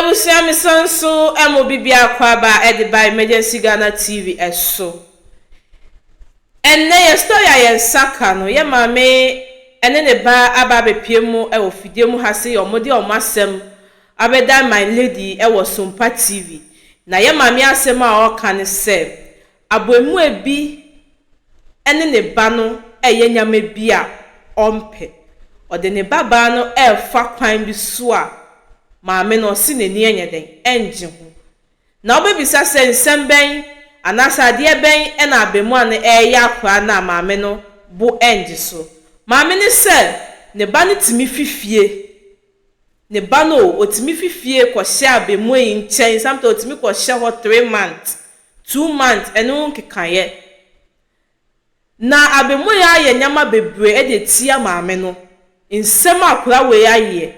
Abusua me san so ma obi biako aba de ba Emergency Ghana TV so. Ɛnnɛ yɛ story a yɛn nsa ka no, yɛ maame ne ne ba aba abɛpue mu wɔ fidie mu ha sei wɔn de wɔn asɛm abɛdan my lady wɔ Sompa TV. Na yɛ maame asɛm a ɔreka ne sɛ, aboemua bi ne ne ba no reyɛ nneɛma bi a ɔmpɛ. Ɔde ne babaa no refa kwan bi so a maame no ɔse n'ani nyɛ dɛn? Ɛngye ho. Na wobɛbisa sɛ nsɛm bɛn anaasɛ adeɛ bɛn na abaamua no reyɛ akwadaa no a maame no bo ngye so. Maame no sɛ ne ba no tumi fi fie, ne ba no o, ɔtumi fi fie kɔhyɛ abaamua yi nkyɛn, sometimes ɔtumi kɔhyɛ hɔ 3 months, 2 months, ɛno ho nkekaeɛ. Na abaamua yi ayɛ nneɛma bebree de atia maame no. Nsɛm a akwadaa wei ayɛ,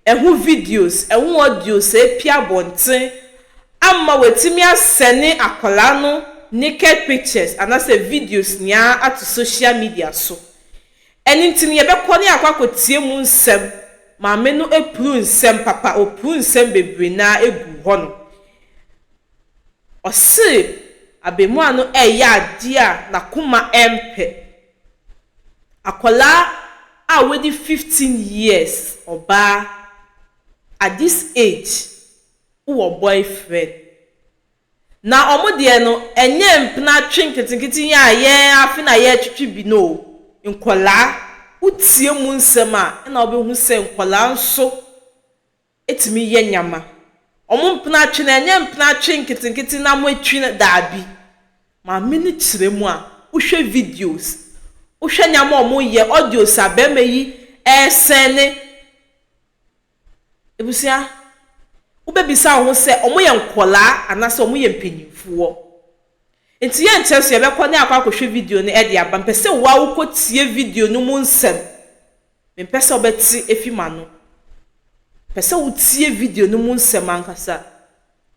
ɛho videos, ɛho audios a apue abɔnten ama watumi asɛne akwadaa no naked pictures anaasɛ videos nyinaa ato social media so. Ɛno nti no yɛbɛkɔ ne akɔ akɔtie mu nsɛm. Maame no apuru nsɛm papa, ɔpuru nsɛm bebree naa egu hɔ no. Ɔse abaamua no ɛreyɛ adeɛ a n'akoma mpɛ. Akwadaa a wadi 15 years, ɔbaa, at this age, wowɔ boyfriend. Na wɔn deɛ no, ɛnyɛ mpena twe nketenkete yi a yɛn afe na yɛretwetwe bi no o. Nkwadaa, wotie mu nsɛm a, ɛna wobɛhu sɛ nkwadaa nso tumi yɛ nyama. Wɔn mpena twe no, ɛnyɛ mpena twe nketenkete na moatwi no, daabi. Maame no kyerɛ mu a, wohwɛ videos, wohwɛ nneɛma a wɔreyɛ, audios a barima yi ɛresɛne. Abusua, wobɛbisa wo ho sɛ wɔyɛ nkwadaa anaasɛ wɔyɛ mpanimfoɔ. Nti yɛnkyerɛ so yɛbɛkɔ ne akɔ akɔhwɛ video no de aba. Mpɛ sɛ wo a wokɔtie video no mu nsɛm. Mempɛ sɛ wobɛte efi m'ano. Pɛ sɛ wotie video no mu nsɛm ankasa.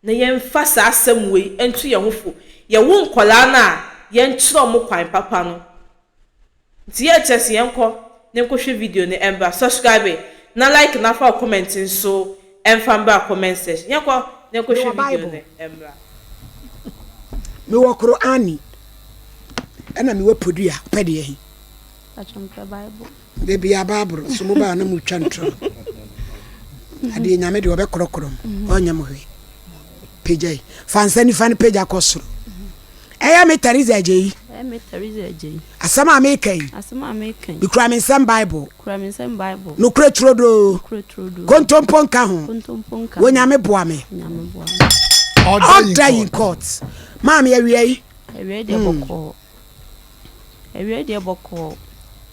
Na yɛmfa saa asɛm wei nto yɛn ho fo. Yɛwo nkwadaa no a, yɛnkyerɛ wɔn kwan papa no. Nti yɛnkyerɛ sɛ yɛnkɔ na nkɔhwɛ video no mbra. Subscribe na like na fa wo comment nso ɛmfa mbra comment section. Yɛnkɔ na nkɔhwɛ video no mbra. Mewɔ Kor'ane ɛna mewɔ podua pɛ deɛ he. Da bia Bible so mo baa na motwa ntorɔ. Adeɛ Nyame deɛ ɔbɛkorɔkorɔ mo, ɔnyɛ mo hwee. Pagya yi, fa nsa nifa no pagya kɔ soro. Ɛyɛ me Teresa Agyeyi. Asɛm a meka yi, mekura me nsɛm Bible. Nokorɛ turodoo, kontompo nka ho. Wo Nyame boa me. Order in court. Maame awia yi. Awia deɛ bɔkɔɔ. Awia deɛ bɔkɔɔ.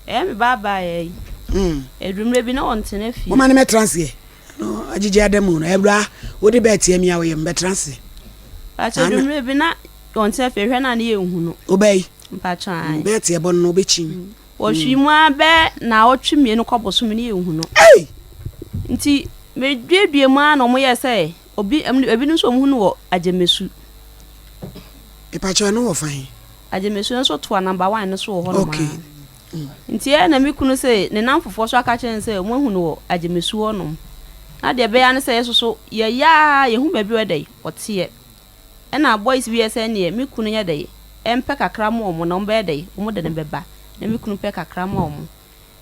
Ɛyɛ me baabaeɛ yi. Adwummerɛ bi na ɔntena fie. Moma no mɛtena aseɛ. No agyegye ada mu no awura wode bɛɛ tia mi a woyɛ mbɛtena ase. Pakyɛ adwummerɛ bi na ɔntena fie hwɛ na ne yɛ nhu no. Wobɛyi. Mpakyɛ ae. Bɛɛ teɛ bɔ no na wobɛkyin. Wɔhwee mu ara bɛɛ naawɔtwe 2 kɔ bosome ne yɛ nhu no. Ei! Nti meduadua mu ara na wɔn yɛɛ sɛ obi ebinom nso wɔn hu no wɔ Agyemesu. Mepakyɛ ɛno wɔ fa he? Agyemesu nso toa number one no so wɔ hɔ nom Okay. ara. Nti ɛyɛ na me kunu se ne namfofoɔ so aka kyerɛ no sɛ wɔn ahu no wɔ Agyemesu hɔ nom. Na deɛ ɛbɛyɛ ara ne sɛ yɛ soso yɛyɛ ara yɛhu baabi a ɔyɛ dɛ ɔteɛ. Ɛna boys bi yɛ sɛ ɛneɛ me kunu nyɛ dɛ ɛmpɛ kakra ma wɔn na wɔn bɛyɛ dɛ wɔn de no bɛba. Na me kunu pɛ kakra ma wɔn.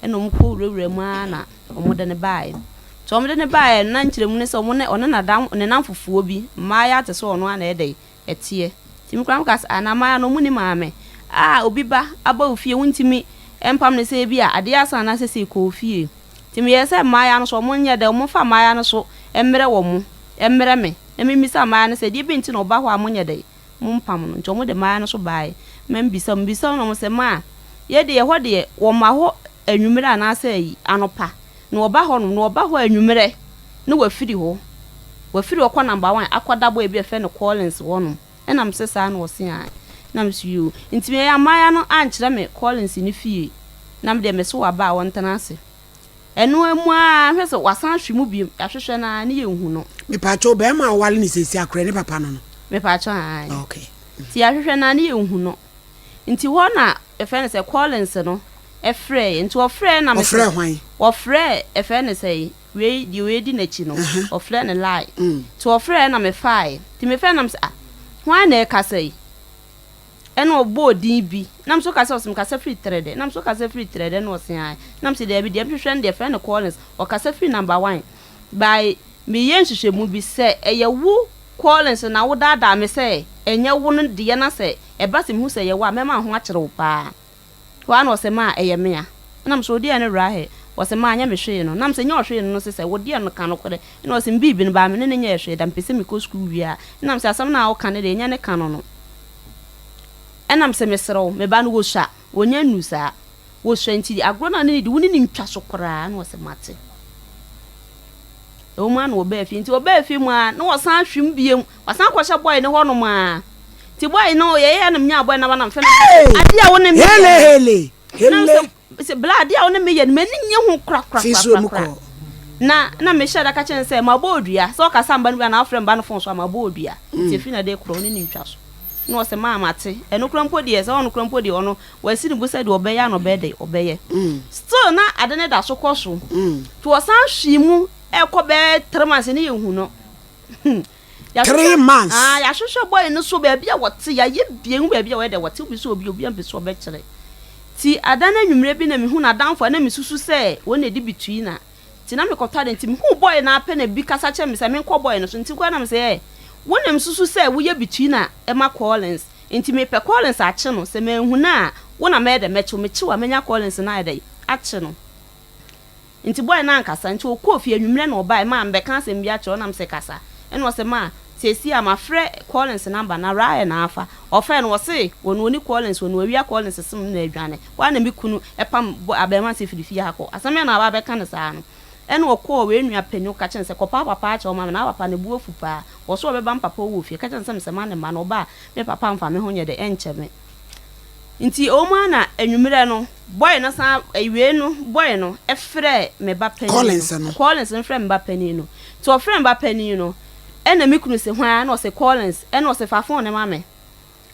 Ɛna wɔn kɔ wurawura mu ara na wɔn de no baeɛ. Nti wɔn de no baeɛ no na nkyerɛmu ne sɛ wɔn ne ɔne n'adam ne namfofoɔ bi mmaayewa te sɛ ɔno ara na ɛyɛ dɛ ɛteɛ. Nti me koraa meka sɛ ah na mmaayewa no wɔn nni maame a obi ba aba wo fie wontumi mpam no sɛ ebi a adeɛ asa anaasɛ sei kɔ wo fie. Nti meyɛɛ sɛ mmaayewa no so wɔn nyɛ dɛ wɔn mfa mmaayewa no so mmrɛ wɔn mmrɛ me na memmisa mmaayewa no sɛ deɛ bɛn nti na ɔba hɔ a monyɛ dɛ mompam no. Nti wɔn de mmaayewa no so baeɛ ma mebisa wɔn. Mebisa wɔn na wɔn sɛ maa yɛ deɛ ɛhɔ deɛ wɔmma hɔ anwummerɛ anaasɛ ayi anɔpa na wɔba hɔ nom na wɔba hɔ anwummerɛ na wafiri hɔ wafiri hɔ kɔ number one akɔda boy bi a yɛfrɛ no Collins hɔ nom ɛna mese saa na ɔse ae na mese yoo nti meyɛ mmaayewa no ankyerɛ me Collins ne fie na medeɛ mese waba a ɔntena ase ɛno mu ara hwɛ sɛ wasan ahwe mu biom yɛahwehwɛ no ara ne yɛnhu no. Mepaakyɛw bɛrima a ɔware no seesei akorɛ ne papa no no? Mepaakyɛw ae. Okay. Nti yɛahwehwɛ no ara ne yɛnhu no nti hɔ na yɛfrɛ no sɛ Collins no frɛɛ nti ɔfrɛɛ na mese. Ɔfrɛɛ hwan? Wɔfrɛɛ ɛfɛɛ no sɛn wei deɛ wei di n'akyi no wɔfrɛ no lie nti wɔfrɛɛ na mefaaɛ nti mefɛɛ na mesɛ ah hwan na ɛkasa yi ɛna ɔbɔɔ din bi na mesɛ wokasa ɔse mekasa firi trɛdɛ na mesɛ wokasa firi trɛdɛ na ɔse ae na mesɛ daabi deɛ mehwehwɛ no deɛ frɛ no Collins ɔkasa firi number one by meyɛ nhwehwɛmu bi sɛ ɛyɛ wo Collins na wodaadaa me sɛ ɛnyɛ wo no deɛ na sɛ ɛba sɛ mehu sɛ ɛyɛ wo a mɛma ho akyere wo paa. Hɔ ara na ɔse maa ɛyɛ me a. Ɛna mese wodeɛ ne Rahel? Ɔse maa nyɛ me hwee no. Na mese nyɛ ɔhwee no no se sɛ wodeɛ no ka nokorɛ. Ɛna ɔse me biibi no baa me ne no nyɛɛ hwee da mepɛ sɛ mekɔ sukuu wie a. Ɛna mese asɛm no a woka no deɛ nyɛ ne ka no no. Ɛna mese mesrɛ wo me ba no wɔsua wɔnya nnuu saa wɔsua nti agorɔ no a ne ne di wo ne no ntwa so koraa. Ɛna ɔse mate. Ɛwɔ mu ara na wɔbaa fie nti wɔbaa fie mu ara na wɔsan hwim biom Wasan kɔhyɛ boy no hɔ nom aa. Nti boy no yɛyɛ na menyaa boy no aba na mefrɛ no Hey! adeɛ a wo ne me Hele yɛ no. hele Na hele. sɛ bla adeɛ a wo ne me yɛ no m'ani nye ho kora kora Fi kora so kora mu kora. kɔ. Na na mehyɛ da ka kyerɛ no sɛ mabɔ odua sɛ ɔkasa mba no bi a na wafrɛ mba no phone so a mabɔ odua. Nti efi na de korɔ ɔne ne ntwa so. Na ɔsɛ maa mate. Ɛno kora mpo deɛ sɛ ɔno kora mpo deɛ ɔno wasi ne bo sɛ deɛ ɔbɛyɛ a na ɔbɛyɛ dɛ ɔbɛyɛ. Still na ade no da so kɔ so. Nti ɔsan hwee mu ɛkɔ bɛyɛ 3 months ne yɛnhu no. 3 months. Ah, yɛahwehwɛ boy no so baabi a wɔte, yɛayɛ bie hu baabi a wɔyɛ dɛ wɔte, obi sɛ obi, obi ampɛ sɛ ɔbɛkyerɛ. Ti ada no anwummerɛ bi na mehu n'adamfo a na mesusu sɛ wɔn na ɛdi between na. Nti na mekɔtɔ ade nti mehu boy no ara pɛ na bi kasa kyerɛ me sɛ menkɔ boy no so nti koraa na mesɛ ɛ wo na mesusu sɛ woyɛ between na ɛma Collins nti mepɛ Collins akye no sɛ manhu no a wo na mɛyɛ dɛ mɛkye wo mekye wo a mɛnya Collins no ayɛ dɛ akye no. Nti boy no ankasa, nti ɔkɔɔ fie, anwummerɛ na ɔbaeɛ, maa mebɛka asɛm bi akyerɛ wo, na mese kasa, ɛna ɔse maa seesei a mafrɛ Collins number na Ryan na afa, ɔfrɛɛ no ɔse ɔno ɔni Collins, ɔno wawia Collins sim na adwane, hɔ ara na me kunu pam boy abarimaa no sɛ firi fie ha kɔ, asɛm bɛn na waba abɛka no saa no, ɛna ɔkɔɔ wei nua panin ɔka kyerɛ no sɛ kɔpa papa akyɛw ma me, na papa no bo afu paa, ɔse ɔbɛba me papa wɔ fie, ka kyerɛ no sɛ mesɛ ma ne mma no, ɔba a me papa mfa me ho nyɛ dɛ ɛnkyɛ me. Nti ɛwɔ mu ara na anwummerɛ no boy no san awiei no boy no frɛɛ me ba panin Collins no. Collins no frɛɛ me ba panin no. Nti ɔfrɛɛ me ba panin no ɛna me kunu se hwan a ɛna ɔse Collins ɛna ɔse fa phone no ma me.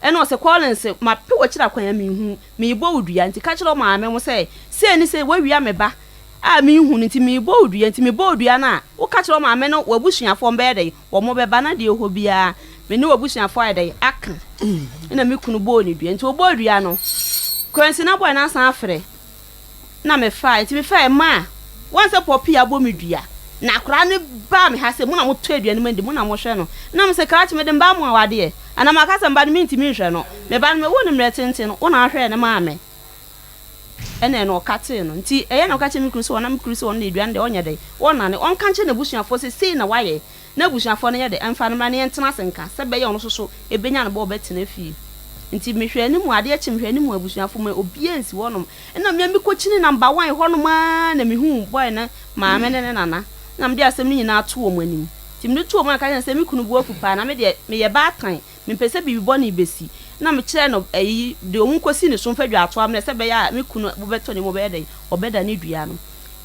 Ɛna ɔse Collins mape w'akyiri akwan a menhu, merebɔ wo dua nti ka kyerɛ wo maame mo sɛ sei ne sei wawia me ba a menhu no nti merebɔ wo dua nti mebɔ wo dua no a woka kyerɛ wo maame no w'abusuafoɔ mbɛyɛ dɛn Wɔbɛba na deɛ ɛwɔ hɔ biara, me ne w'abusuafoɔ ayɛ dɛn? Aka. Ɛna me kunu bɔɔ no dua. Nti ɔbɔɔ dua no, Kwansi na boy no asan afrɛ. Na mefaeɛ. Nti mefaeɛ, maa, woahu sɛ Poppy abɔ me dua. Na akwadaa no baa me ha sɛ, mo na motɔ aduane ma no di, mo na mohwɛ no. Na mese, krakye, mede me ba ama wo adeɛ? Anaa maka sɛ me ba no mentumi nhwɛ no? Me ba no, mewoo no mmerɛ tenten no, wo na wohwɛɛ no maa me. Ɛna ɛno ɔkatee no. Nti ɛyɛ na ɔka kyerɛ me kunu sɛ ɔna me kunu sɛ ɔno deɛ aduane deɛ ɔnyɛ dɛn, ɔnnane. Ɔnka nkyerɛ n'abusuafoɔ sɛ sei na wayɛ. Na abusuafoɔ no nyɛ dɛn, ɛmfa no mmra na yɛntena ase nka sɛ ɛbɛyɛ ɔno nso so ɛbɛnya no bɔ ɔbɛtena fie. Nti mehwɛ anim adeɛ kye mehwɛ anim abusuafoɔ mu obiara nsi hɔnom. Ɛna me a mekɔkyini number one hɔnom ara na mehuu boy no maame ne ne nana. Na mede asɛm no nyinaa too wɔn anim. Nti mede too wɔn a meka kyerɛɛ no sɛ me kunu bo afu paa na me deɛ meyɛ baatan. Mempɛ sɛ biribi bɔne bɛsi. Ɛnna mekyerɛɛ no ayi, deɛ wɔnkɔsi ne so mfa dwaatoa mmrɛ, sɛ ɛbɛyɛ a me kunu bo bɛtɔ ne mu, ɔbɛyɛ dɛn? Ɔbɛda ne dua no.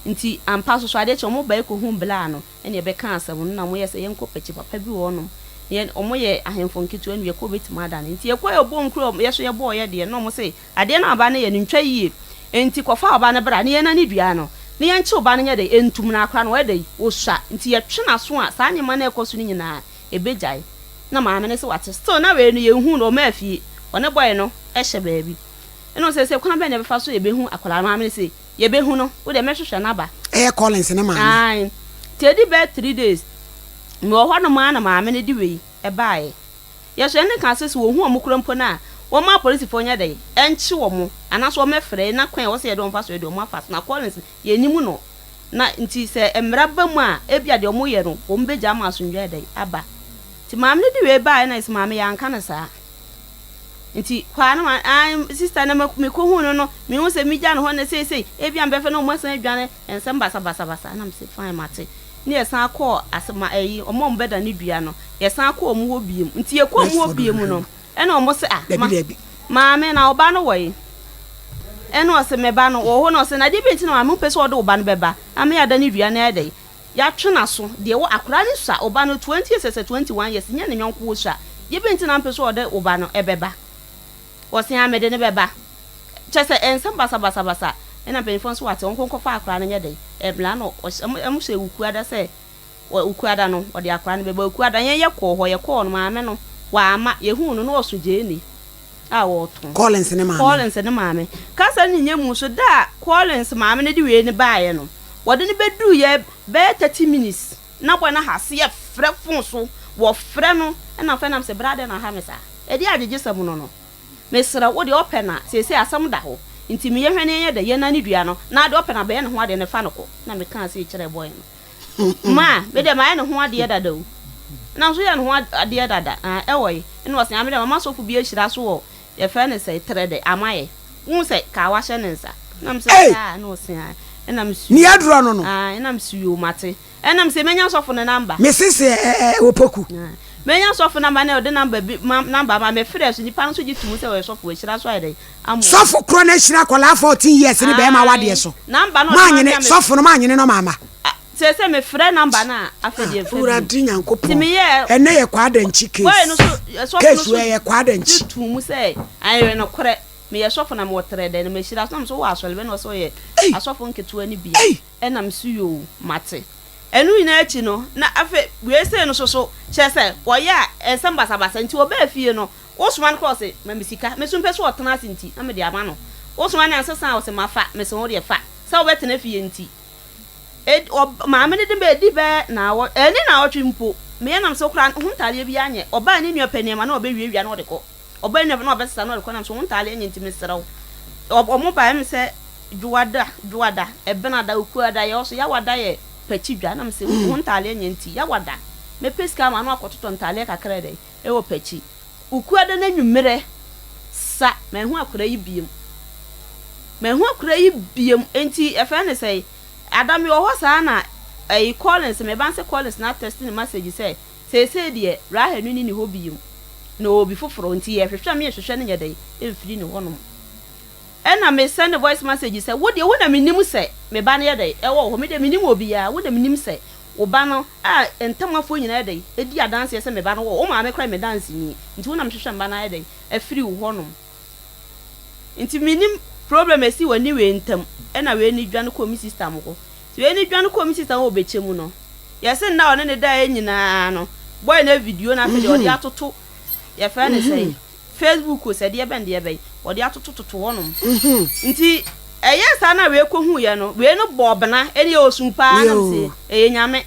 Nti ampa nso so, adeɛ kye wɔbaeɛ kɔhuu Bilaa no, ɛnna yɛbɛkaa asɛm no, na wɔyɛɛ sɛ yɛnkɔ Pɛkyi, papa bi wɔ hɔnom, na yɛn, wɔyɛ ahemfo nketewa no bi, yɛkɔ wɔbɛtumi adane. Nti yɛkɔeɛ, wɔbɔɔ nkuro a yɛn nso yɛbɔɔ yɛn deɛ, na wɔse, Adeɛ no a ɔbaa no yɛ no ntwa yie, enti kɔfa ɔbaa no bra na yɛnnane dua no, na yɛnkye ɔbaa no nyɛ dɛn? Ntum no akora no, ɔyɛ dɛn? Ɔsua. Nti yɛtwe n'aso a, saa nneɛma no a ɛrekɔ so no nyinaa, ɛbɛgyae. Na maame no se wate. Still na wei no yɛnhuu no, ɔmaa fie. Ɔne boy no hyɛ baabi. Ɛna ɔse sɛ kwan bɛn na yɛbɛfa so yɛbɛhu akwadaa no. Maame no se yɛbɛhu no, wo deɛ mɛhwehwɛ no aba. Ɛyɛ Collins ne maame. Ae. Nti ɛdi bɛyɛ 3 days, mewɔ hɔ nom ara na maame no de wei baeɛ. Yɛsɔre ne kaa sɛ sɛ wɔhu wɔn koraa mpo no a, wɔmma apolisifoɔ nyɛ dɛn? Ɛnkye wɔn, anaasɛ wɔmmɛfrɛ yɛn na kwan a ɛwɔ sɛ yɛde wɔn fa so yɛde wɔn afa so. Na Collins, yɛnnim no. Na nti sɛ mmara ba mu a, ebia deɛ wɔyɛ no, wɔbɛgya ama asomdwoeɛ ayɛ dɛn? Aba. Nti maame no de wei baeɛ na yɛsɛ maame yɛanka no saa. Nti hɔ ara na ma ae sista na mekɔhuu no no, mehu sɛ megya no hɔ na seesei ebia mebɛfrɛ na wɔn asan adwane, nsɛm basabasabasa. Na mese fine mate. Ne yɛsan kɔɔ ase ma ɛyi wɔn a wɔbɛda ne dua no, yɛsan kɔɔ wɔn hɔ biom. Nti yɛkɔɔ wɔn hɔ biom no, ɛna wɔn se ah ma maame na wo ba no wɔ he? Ɛna ɔse me ba no wɔ hɔ na ɔse na deɛ bɛn nti na maame wopɛ sɛ ɔde wo ba no bɛba ama yɛada ne dua no ayɛ dɛn? Yɛatwe n'aso deɛ wɔ akwadaa no sua wo ba no 20 years sɛ 21 years nyɛ ne yɔnko wɔ sua deɛ bɛn nti na wopɛ sɛ ɔde wo ba no ɛbɛba? Ɔse aa mede no bɛba. Kyerɛ sɛ nsɛm basabasabasa. Ɛna mpanyinfoɔ nso wate wɔn nkɔ nkɔfa akwadaa no nyɛ dɛn ɛmmra na ɔhyɛ wɔn hyɛ Wukuada sɛ wɔ Wukuada no ɔde akwadaa no bɛba Wukuada yɛn yɛ kɔɔ hɔ yɛ kɔɔ no maame no wamma yɛhuu no na ɔso gyeene a ɔretɔn. Collins ne maame. Collins ne maame kasa no nyɛ mu nso da a Collins maame no de wei no baeɛ no wɔde no bɛduruiɛ bɛyɛ 30 minutes na bɔ no ahaseɛ frɛ fon so wɔfrɛ no ɛna afei nam sɛ bra dɛn na aha me saa ɛdeɛ agyegyesɛm no no. Mesrɛ wo, deɛ ɔpɛ na, seesei asɛm da hɔ, nti me yɛhwɛ na yɛnyɛ dɛ, yɛnna ne dua no, na deɛ ɔpɛ na bɛyɛ ne ho adeɛ no fa no kɔ. Na mekaa sei kyerɛɛ boy no. Ma, me deɛ mayɛ ne ho adeɛ dada o. Na nso yɛ ne ho adeɛ dada, ah, ɛwɔ he? Ɛna ɔse, ah, me deɛ mama sɔfo bi ahyira so wɔ, yɛfrɛ no sɛn, Trɛdɛ, ama yɛ. Wohu sɛ kawa hyɛ ne nsa. Ɛna mese, Ei! saa? Ɛna ɔse, ah. Ɛna mese, Nea aduro no no. ah, ɛna mese, yoo, mate. Ɛna mese menya sɔfo no number. Me se se ɛ ɛ opoku. Menya sɔfo number na ɔde number bi ma number ma me frɛ so nipa no nso gye to mu sɛ ɔyɛ sɔfo ahyira so ayɛ dɛn ama ɔmo. Sɔfo korɔ no ahyira akwadaa 14 years ne bɛɛma awadeɛ so. Number no ɔde ma me Moanyene a me. sɔfo no moanyene no mama. Seesei me frɛ number no a afei deɛ nfa bio. Awurade Nyankopɔn Nti me yɛɛ. ɛnɛ yɛ Kwadankyi Boy case no so sɔfo no case so wei ɛyɛ gye Kwadankyi. too mu sɛ ayɛ nokorɛ meyɛ sɔfo na mewɔ trɛ dɛn na mahyira so na me so wowɔ asɔre bɛn na ɔsɛ ɔyɛ Ei! asɔfo nketewa no bi a. Ei! Ɛna me so yoo, mate. Ɛno nyinaa akyi no, na afei wei sei no nso so, kyerɛ sɛ wɔyɛ a nsɛm basabasa nti ɔbaa fie no, wosoma no koraa ɔse ma me sika, me nso mepɛ sɛ ɔtena ase nti na mede ama no. Wosoma no ansesa a ɔse mafa, mese wo deɛ fa, sɛ wobɛtena fie nti. Ed, ɔb, maame no de me ɛdi bɛyɛ naawɔ, ɛnni naawɔtwe mpo, meyɛ nam sɛ koraa ho ntaadeɛ biara nyɛ, ɔbaa ne nua pɛ nneɛma na ɔbɛwiawia na ɔde kɔ. Ɔbaa nua na ɔbɛsesa na ɔde kɔ nam so wo ntaale nyɛ nti mesrɛ wo. Ɔmo baeɛ me sɛ dwoada dwoada ɛbenada okuada yɛ ɔso yawada yɛ pakyi dwa na mesɛ wo ntaale nyɛ nti yawada mɛpɛ sika ama no akɔtotɔ ntaaleɛ kakra dɛ ɛwɔ pakyi okuada no anwummerɛ sa manhu akora yi biom manhu akora yi biom nti ɛfɛ ne sɛ ada mewɔ hɔ saa na ɛyi Collins meba sɛ Collins na atɛste ne message sɛ Seesei deɛ, Rahel no nni ne hɔ bio, na ɔwɔ obi foforɔ, nti yɛhwehwɛ a menhwehwɛ no nyɛ dɛn mfiri ne hɔnom. Ɛna me send voice message sɛ, wo deɛ wo na menim sɛ me ba no yɛ dɛn ɛwɔ wo hɔ, me deɛ mennim obiara, wo na menim sɛ wo ba no a ntamafoɔ nyinaa yɛ dɛn di adanseɛ sɛ me ba no wɔ hɔ, wo maame koraa yɛ me danseni, nti wo na mehwehwɛ me ba no ayɛ dɛn afiri wo hɔnom. Nti mennim problem a ɛsi wɔ ne wei ntam, ɛna wei no dwane kɔɔ me sister mo hɔ. Nti wei no dwane kɔɔ me sister hɔ wɔ bɛkyɛ mu no, Yɛse nna a ɔne no daeɛ nyinaa no boy no video no afei deɛ ɔde atoto yɛfrɛ no sɛn Facebook o sɛ deɛ bɛn deɛ bɛn ɔde atoto toto hɔ nom nti ɛyɛɛ saa na wei kɔhuiɛ no wei no bɔɔ bena ɛne ɔsu paa na mese ɛyɛ nyame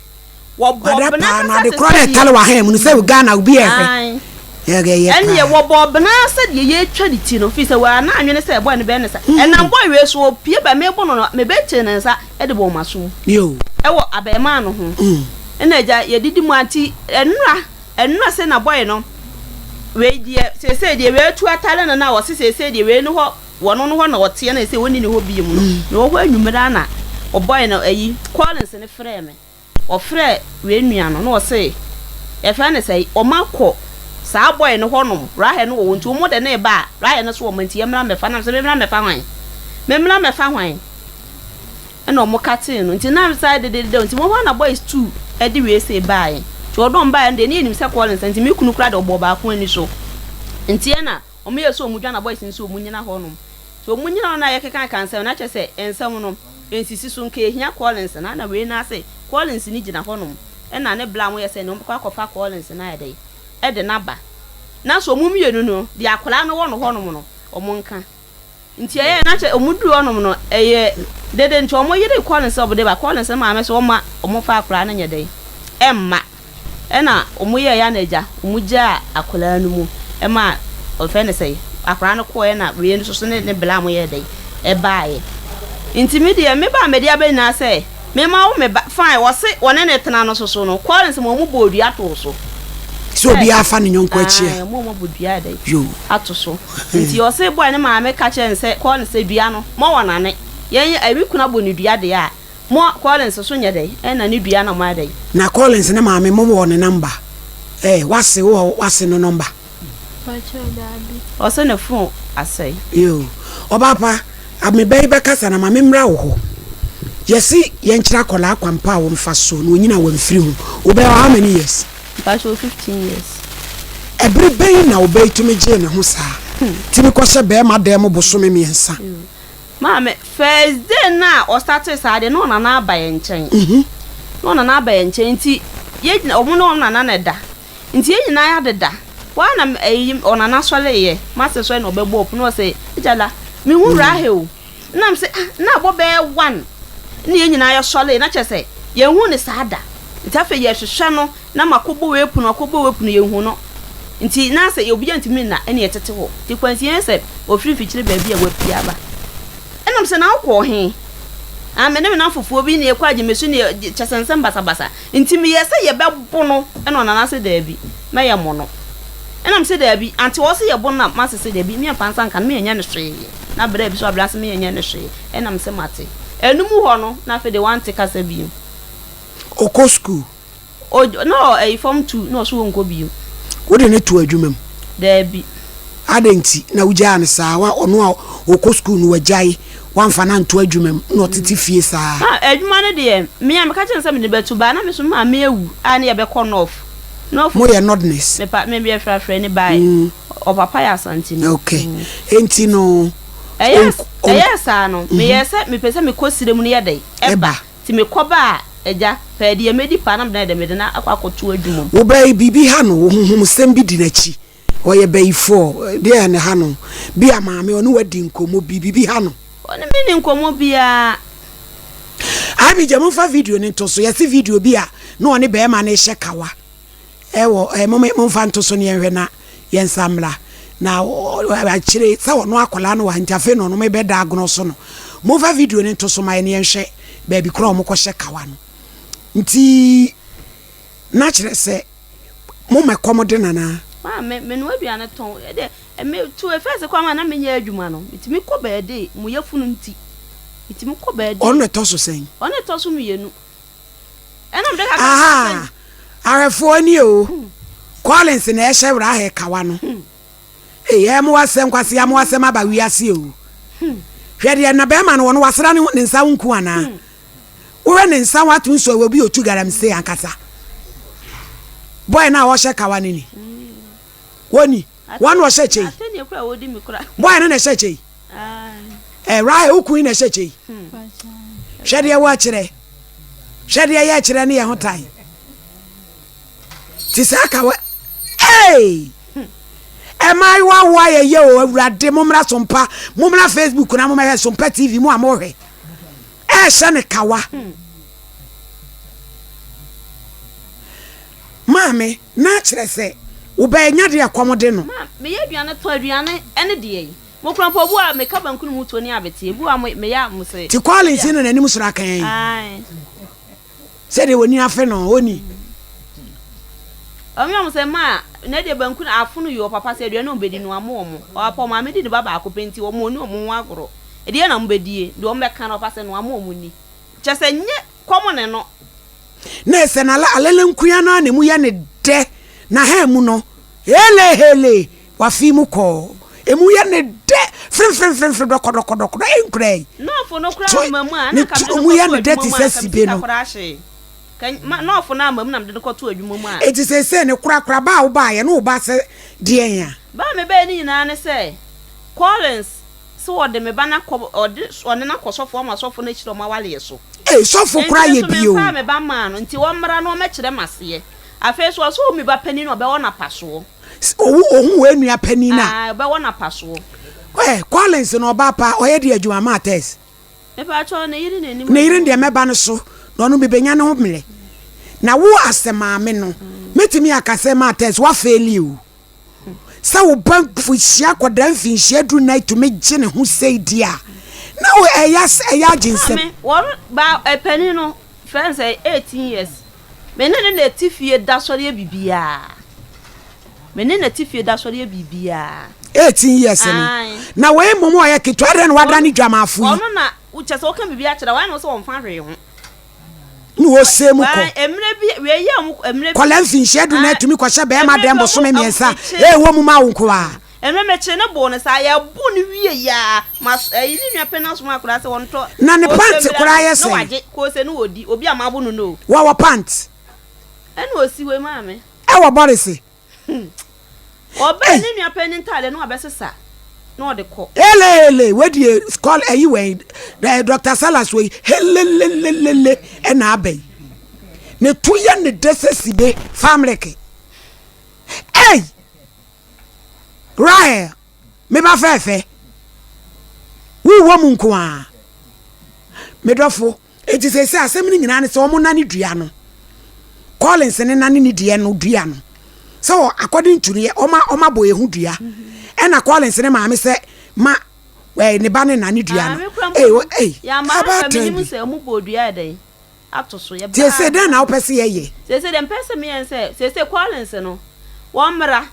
wɔbɔɔ Kwada bena paa na kasa ade te korɔ sɛ na deɛ ɛtale wɔ ha mu no sɛ Ghana obi ɛhwɛ Ae. yɛyɛ Ɛnneɛ paa. wɔbɔɔ bena sɛdeɛ yɛretwa ne ti no, firi sɛ wɔanna anwene sɛ boy no bɛyɛ ne sa. Ɛnam boy wei so, ɔpue ba mebo no no, mebɛkyee ne nsa de bɔɔ m'asom Yo. wɔ abarimaa no ho. Ɛna agya, yɛdidi mu a, nti ɛnora, ɛnora sei na boy no, wei deɛ, seesei deɛ wei atu atare no no a ɔse seesei deɛ wei no hɔ, wɔno no hɔ na ɔteɛ na seesei ɔnni ne hɔ bio no, mewɔ hɔ anwummerɛ ara na boy no ayi, Collins no frɛɛ me. Ɔfrɛɛ wei nua no na ɔse yɛfrɛ no sɛn ɔmo akɔ saa boy no hɔ nom Rahel no wɔ hɔ nti ɔmo de no reba a Rahel no so wɔ mo nti yɛmmra mmɛfa na mesɛ memmra mmɛfa hwan memmra mmɛfa hwan ɛna ɔmo katee no nti na saa dededede nti wɔn hɔ na boys tu ɛde wei sei baeɛ nti ɔdɔm baeɛ no deɛ ne yɛnim sɛ Collins nti me kunu koraa de ɔbɔɔ baako ani so nti ɛna ɔmo yɛ sɛ ɔmo dwa na boys nso ɔmo nyina hɔ nom nti ɔmo nyina hɔ na yɛkeka ka nsɛm na kyerɛ sɛ nsɛm no Nsisi so nka ehia Collins no ana wei no ase Collins no gyina hɔ nom ɛna ne bla mo yɛ sɛ nea ɔmo bɛkɔ akɔfa Collins no ayɛ dɛn ɛde no aba na so ɔmo mmienu no deɛ akwadaa no wɔ no hɔ nom no ɔmo nka nti ɛyɛ na kyɛ ɔmo duru hɔ nom no ɛyɛ dede nti ɔmo yere Collins sɛ ɔmo de ba Collins no maame sɛ ɔma ɔmo fa akwadaa no nyɛ dɛn ɛmma. Ɛna ɔmo yɛɛ ya na agya ɔmo gyaa akwadaa no mu ɛma ɔfrɛ no sɛn akwadaa no kɔɔɛ na wei nso so ne ne bla ɔmo yɛɛ dɛn ɛbaayɛ nti me deɛ me ba a mede aba nyinaa sɛ me ma wo me ba fine wɔse wɔne ne tena no soso no Collins ma ɔmo bɔɔ dua too so sɛ obiara fa ne yɔnko akyi a ae ɔmo ɔmo abɔ dua yɛ dɛn yoo ato so nti ɔse boy ne maame ka kyerɛ no sɛ Collins sɛ dua no mɔ wɔ nane yɛn ɛwi kunu abɔ ne dua deɛ a Mo Collins so nyɛ dɛn ɛna ne dua na mo ayɛ dɛn. Na Collins ne maame mo wɔ ne number eh wase wo wɔ wase no number. Pakyɛw daabi. Ɔse ne phone asɛe. Yoo ɔbaa pa me ba yi bɛkasa na ma me mmra wo hɔ yɛse yɛnkyerɛ akwadaa kwan pa a wɔmfa so na ɔnyini a wamfiri ho wo bɛyɛ how many years? Mpakyɛw 15 years. Ɛbere bɛn na ɔbaa yi tumi gyee ne ho saa tumi kɔhyɛ bɛɛma dan mu bosome miɛnsa? Maame, first day no a ɔstartee saa deɛ na ɔnana aba yɛn nkyɛn. Na ɔnana aba yɛn nkyɛn nti yɛgyina ɔmo ne ɔnana na ɛda. Nti yɛn nyinaa yɛadeda. Hɔ ara na ɛyi ɔnana sɔreeɛ, m'ase sɔre na ɔbɛbɔɔ pono na ɔse, Agyala, mehu Rahel. Ɛna mese, ah, na abɔ bɛyɛ one na yɛn nyinaa yɛsɔree na kyerɛ sɛ yɛnhu no saa da. Nti afei yɛhwehwɛ no na makɔbɔ wei pono, makɔbɔ wei pono, yɛnhu no. Nti na sɛ obiara ntumi nna ɛna yɛtete hɔ. Nti kwansi yɛn sɛ ɔfiri mfikyire baabi a wapue aba. Ɛna mese, na wokɔɔ he? Ah, me ne me namfofoɔ bi na yɛkɔ Agyemesu ne yɛ, kyerɛ sɛ nsɛm basabasa. Nti meyɛɛ sɛ yɛbɛbo no ɛna Ɔnana se daabi, mɛyɛ mo no. Ɛna mese daabi, ante ɔse yɛbo no na mase se daabi, meɛmfa nsa nka no, meɛnyɛ no hwee. Na berɛ bi so abrɛ ase meɛnyɛ no hwee. Ɛna mese mate. Ɛno mu hɔ no, na afei deɛ wante kasa bio. Ɔkɔ sukuu? O, na ɔ ɛyi form tu na ɔso ɔnkɔ bio. Wode no too adwuma mu? Daabi. Adɛn nti na wogyaa no saa? Wa, ɔno a ɔkɔ sukuu no wagyae, woamfa no anto adwuma mu na ɔtete fie saa? Ma, adwuma no deɛ, me a meka kyerɛɛ no sɛ mede no bɛto baa na me nso me maame awu a ne yɛbɛkɔ North. North. Moyɛ Northerners? Me pa, me deɛ Frafra ni bae. Ɔpapa yɛ Asanteni. Ok. Enti no, Ɛyɛɛ, ɛyɛɛ saa no, meyɛɛ sɛ mepɛ sɛ mekɔ serɛ mu no yɛ dɛn? Ɛba. Nti mekɔ ba a, agya, pɛɛ deɛ mɛdi paa na mede ayɛ dɛ, mede no akɔ akɔto adwuma mu. Wo ba yi, biribi ha no, wo honhomsɛm bi di n'akyi. Ɔyɛ bayifoɔ, deɛ na ɛha no? Bi a maame, ɔne wo adi nkɔmmɔ bi, biribi ha no. Ɔne me nni nkɔmmɔ biara. Abigya, momfa video no nto so. Yɛse video bi a na ɔne barima no rehyɛ kawa. Ɛwɔ ɛ mom momfa nto so ne yɛnhwɛ na yɛnsa mmra. Na akyire sɛ ɔno akwadaa no wɔ ha nti afei na ɔno mebɛda agono so no. Momfa video no nto so ma yɛn yɛnhwɛ baabi korɔ a wɔkɔhyɛ kawa no. Nti na kyerɛ sɛ mo ma ɛkɔm de no anaa? Maame, menoa aduane tɔn. Ɛdeɛ, me to efɛse kwan ma na menyɛ adwuma no, metumi kɔ bɛɛde, mo yafunu nti. Metumi kɔ bɛɛde. Ɔno na ɛtɔ so sɛn? Ɔno na ɛtɔ so mmienu. Ahaa ahwɛfoɔ nie o Collins na ɛhyɛ Rahel kawa no ei ɛɛ mo asɛm kwasea mo asɛm aba wiase o hwɛ deɛ na bɛrima no wɔn wasra ne ne nsa ho nku anaa wohwɛ ne nsa ho ato nsuo wɔ bi otu galamsey ankasa boy na ɔhyɛ kawa no ni wɔni wɔn na ɔhyɛ kyɛ yi boy no na ɛhyɛ kyɛ yi ɛ Rahel wo kun yi na ɛhyɛ kyɛ yi hwɛ deɛ wɔakyerɛ hwɛ deɛ yɛkyerɛ ne yɛ ho tan te saa ka wɔ ee ɛmaayewa wo ayɛ yɛ o awurade mommra sompa mommra Facebook na mommɛhwɛ sompa TV mu a mohwɛ ɛhyɛ ne kawa maame na kyerɛ sɛ wobɛnya deɛ kɔm de no. Ma meyɛ aduane tɔ aduane ɛne deɛ yi. Mo kura mpo obu a meka banku ne mu tuo ne abete ebu a mo meyɛ a mo se. Ti Collins na n'anim soro akan yi. Ae. Sɛdeɛ wɔni afe no ɔni. Ɔmo yɛ ɔmo sɛ ma na deɛ banku no afono yi ɔpapa sɛ aduane ɔmo bɛdi no ama ɔmo ɔpapa ɔmo maame di ne ba baako pɛ nti ɔmo ɔni ɔmo ho agorɔ ɛdeɛ na ɔmo bɛdie deɛ ɔmo bɛka no ɔpapa sɛ no ama ɔmo ni kyɛ sɛ nyɛ kɔm ne no. Na ɛsɛ na alele nkoa no ara na emu yɛ ne dɛ na ha mu no hele hele wafe mu kɔɔ emu yɛ ne dɛ fremfremfremfre dɔkɔdɔkɔdɔkɔdɔ ɛnkura yi Nɔɔfo no koraa to ama mu a ne na nka to mede no emu yɛ kɔto ne dɛ adwuma te mu a sɛ nka me sibe sika no. koraa hyee ka ma nɔɔfo no ama mu na mede no kɔto adwuma mu a. Enti seesei ne korakora ba a wobaeɛ no wo ba sɛ deɛn a? Ba a mebɛɛ ne nyinaa ne sɛ Collins Se wɔde me ba no akɔ, ɔde, ɔne no akɔ sɔfo ama sɔfo no ahyira wɔn awareɛ so. Ei, sɔfo Enti koraa me yɛ nso bi o. memfaa me ba mmaa no, nti ɔmmra na ɔmmɛkyerɛ m'aseɛ. Afei nso ɔse ɔhu me ba panin no a, ɔbɛwɔ no apasoɔ. Se owu, ohu wei nua panin no a. Ae, ɔbɛwɔ no apasoɔ. Ɛ, Collins no ɔbaa paa, ɔyɛ deɛ adwuma maa Tess. Mepaakyɛw, ne yere na ɛnim Ne yere adwuma. deɛ mɛba no so, na ɔno mebɛnya ne ho mmerɛ. Na wo as a maame no, mɛtumi aka sɛ maa Tess, woafeeli o. Sɛ wo ba mfinhyia akwadaa mfinhyia dunan tumi gye ne ho sei di a, na wo ɛyɛ ɛyɛ agye nsam. Maame, wɔn ba panin no frɛ no sɛ 18 years. Me ne no na ɛte fie da sɔre yɛ biribiara. Me ne no te fie da sɔre yɛ biribiara. 18 years no. Ae. Na wei mmom ɔyɛ ketewa adɛn na wadane dwamafo yi? Ɔno na kyɛ sɛ woka biribi akyerɛ wɔn na wɔsɛ wɔmfa hwee ho. Ne ɔsɛ mu kɔ. Kɔla mfinhyia du na atumi kɔhyɛ bɛrima dɛm bosome mmiɛnsa ee wɔ mu ma wo nko a. Mmerɛ mekyere ne boo no saa yɛbo no wie yi a ma ɛyi ne nua pɛ no asoma akwadaa sɛ wɔntɔ Na ne pant koraa yɛ sɛn? Na wagye kose no wɔdi obi a mabo no no. Wɔwɔ pant. Ɛna osi wei maame. Ɛwɔ bɔrese. Ɔbɛn ne nua panyin ntaade na wabɛsesa. na ɔde kɔ. Eleele wadie call ɛyi wɛn eh, Dr. Salas wei helelelelele ɛna aba yi ne to yɛ ne dɛ sɛ sibe famreke ei Rahel me ba fɛɛfɛ wowɔ mu nko a me dɔfo Enti seesei asɛm no nyinaa ne sɛ wɔn nane dua no. Collins ne nane ne deɛ no dua no. Sɛ wɔ according to no yɛ wɔn wɔn abɔ yɛn ho dua. Ɛna Collins ne maame sɛ ma ɛɛ ne ba ne nane dua no. Ee o ee abaatan bi. Seesei dɛn na wopɛ sɛ yɛyɛ? Seesei deɛ mpɛ sɛ meyɛ ne sɛ seesei Collins no wɔmmra.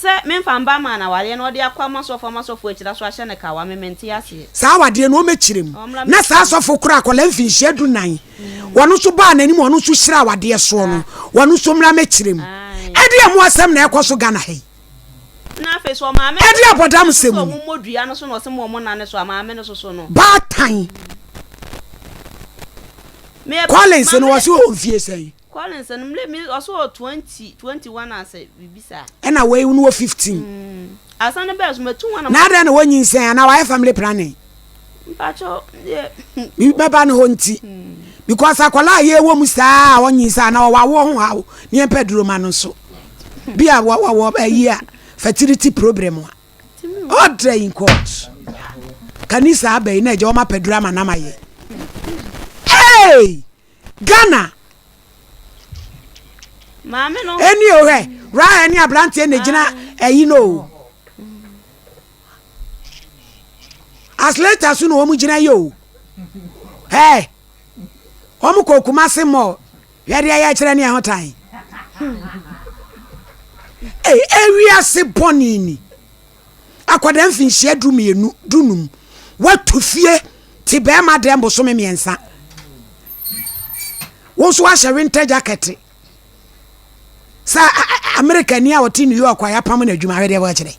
Sɛ menfa mba maa no awareɛ na ɔde akɔ ama sɔfo ama sɔfo akyira so ahyɛ no kawa me mente aseɛ. Saa awadeɛ no ɔmɛkyerɛ mu na saa sɔfo korɔ akwadaa mfinhyia du nan wɔno nso baa n'anim ɔno nso hyira awadeɛ soɔ no wɔno nso mmra mɛkyerɛ mu ɛdeɛ mo asɛm na ɛkɔ so Ghana ha yi ɛdeɛ abɔdam sɛm ni baatan Collins no wɔse ɔwɔ mfie sɛn. Collins no mle me ɔso wɔ 20 21 asɛ biribi saa. Ɛna wei no wɔ 15. Mm. Asan no bɛɛ so matu wɔn. Na adɛn na wɔnyinsɛn anaa wayɛ family planning? Mpakyɛw deɛ. Bɛba ne hɔ nti. Because akwadaa a yɛwɔ mu saa a ɔnyinsɛn anaa ɔwɔ awoɔ ho haw ne yɛmpɛ duro ma no nso. Bi a wɔwɔ ayi a fertility problem a. Order in court. Kanisa aba yi na agya wɔn apɛ duro ama nam ayɛ. Hey! Ghana. Maame no. Ɛni o hwɛ Rahel ne aberanteɛ na gyina ɛyi no o. As later so na wɔn gyina yi o. Hɛ wɔn kɔ Kumasi mall hwɛ deɛ yɛ kyerɛ ne ɛho tan. Ee ewiase bɔne ni. Akwadaa mfinhyia 12, 15, watu fie te bɛrima dɛm bosome mmiɛnsa. Wo nso wahyɛ winter jacket. Sɛ Amerika ni a ɔte New York a yɛapam no adwuma ahwɛ deɛ wɔkyerɛ.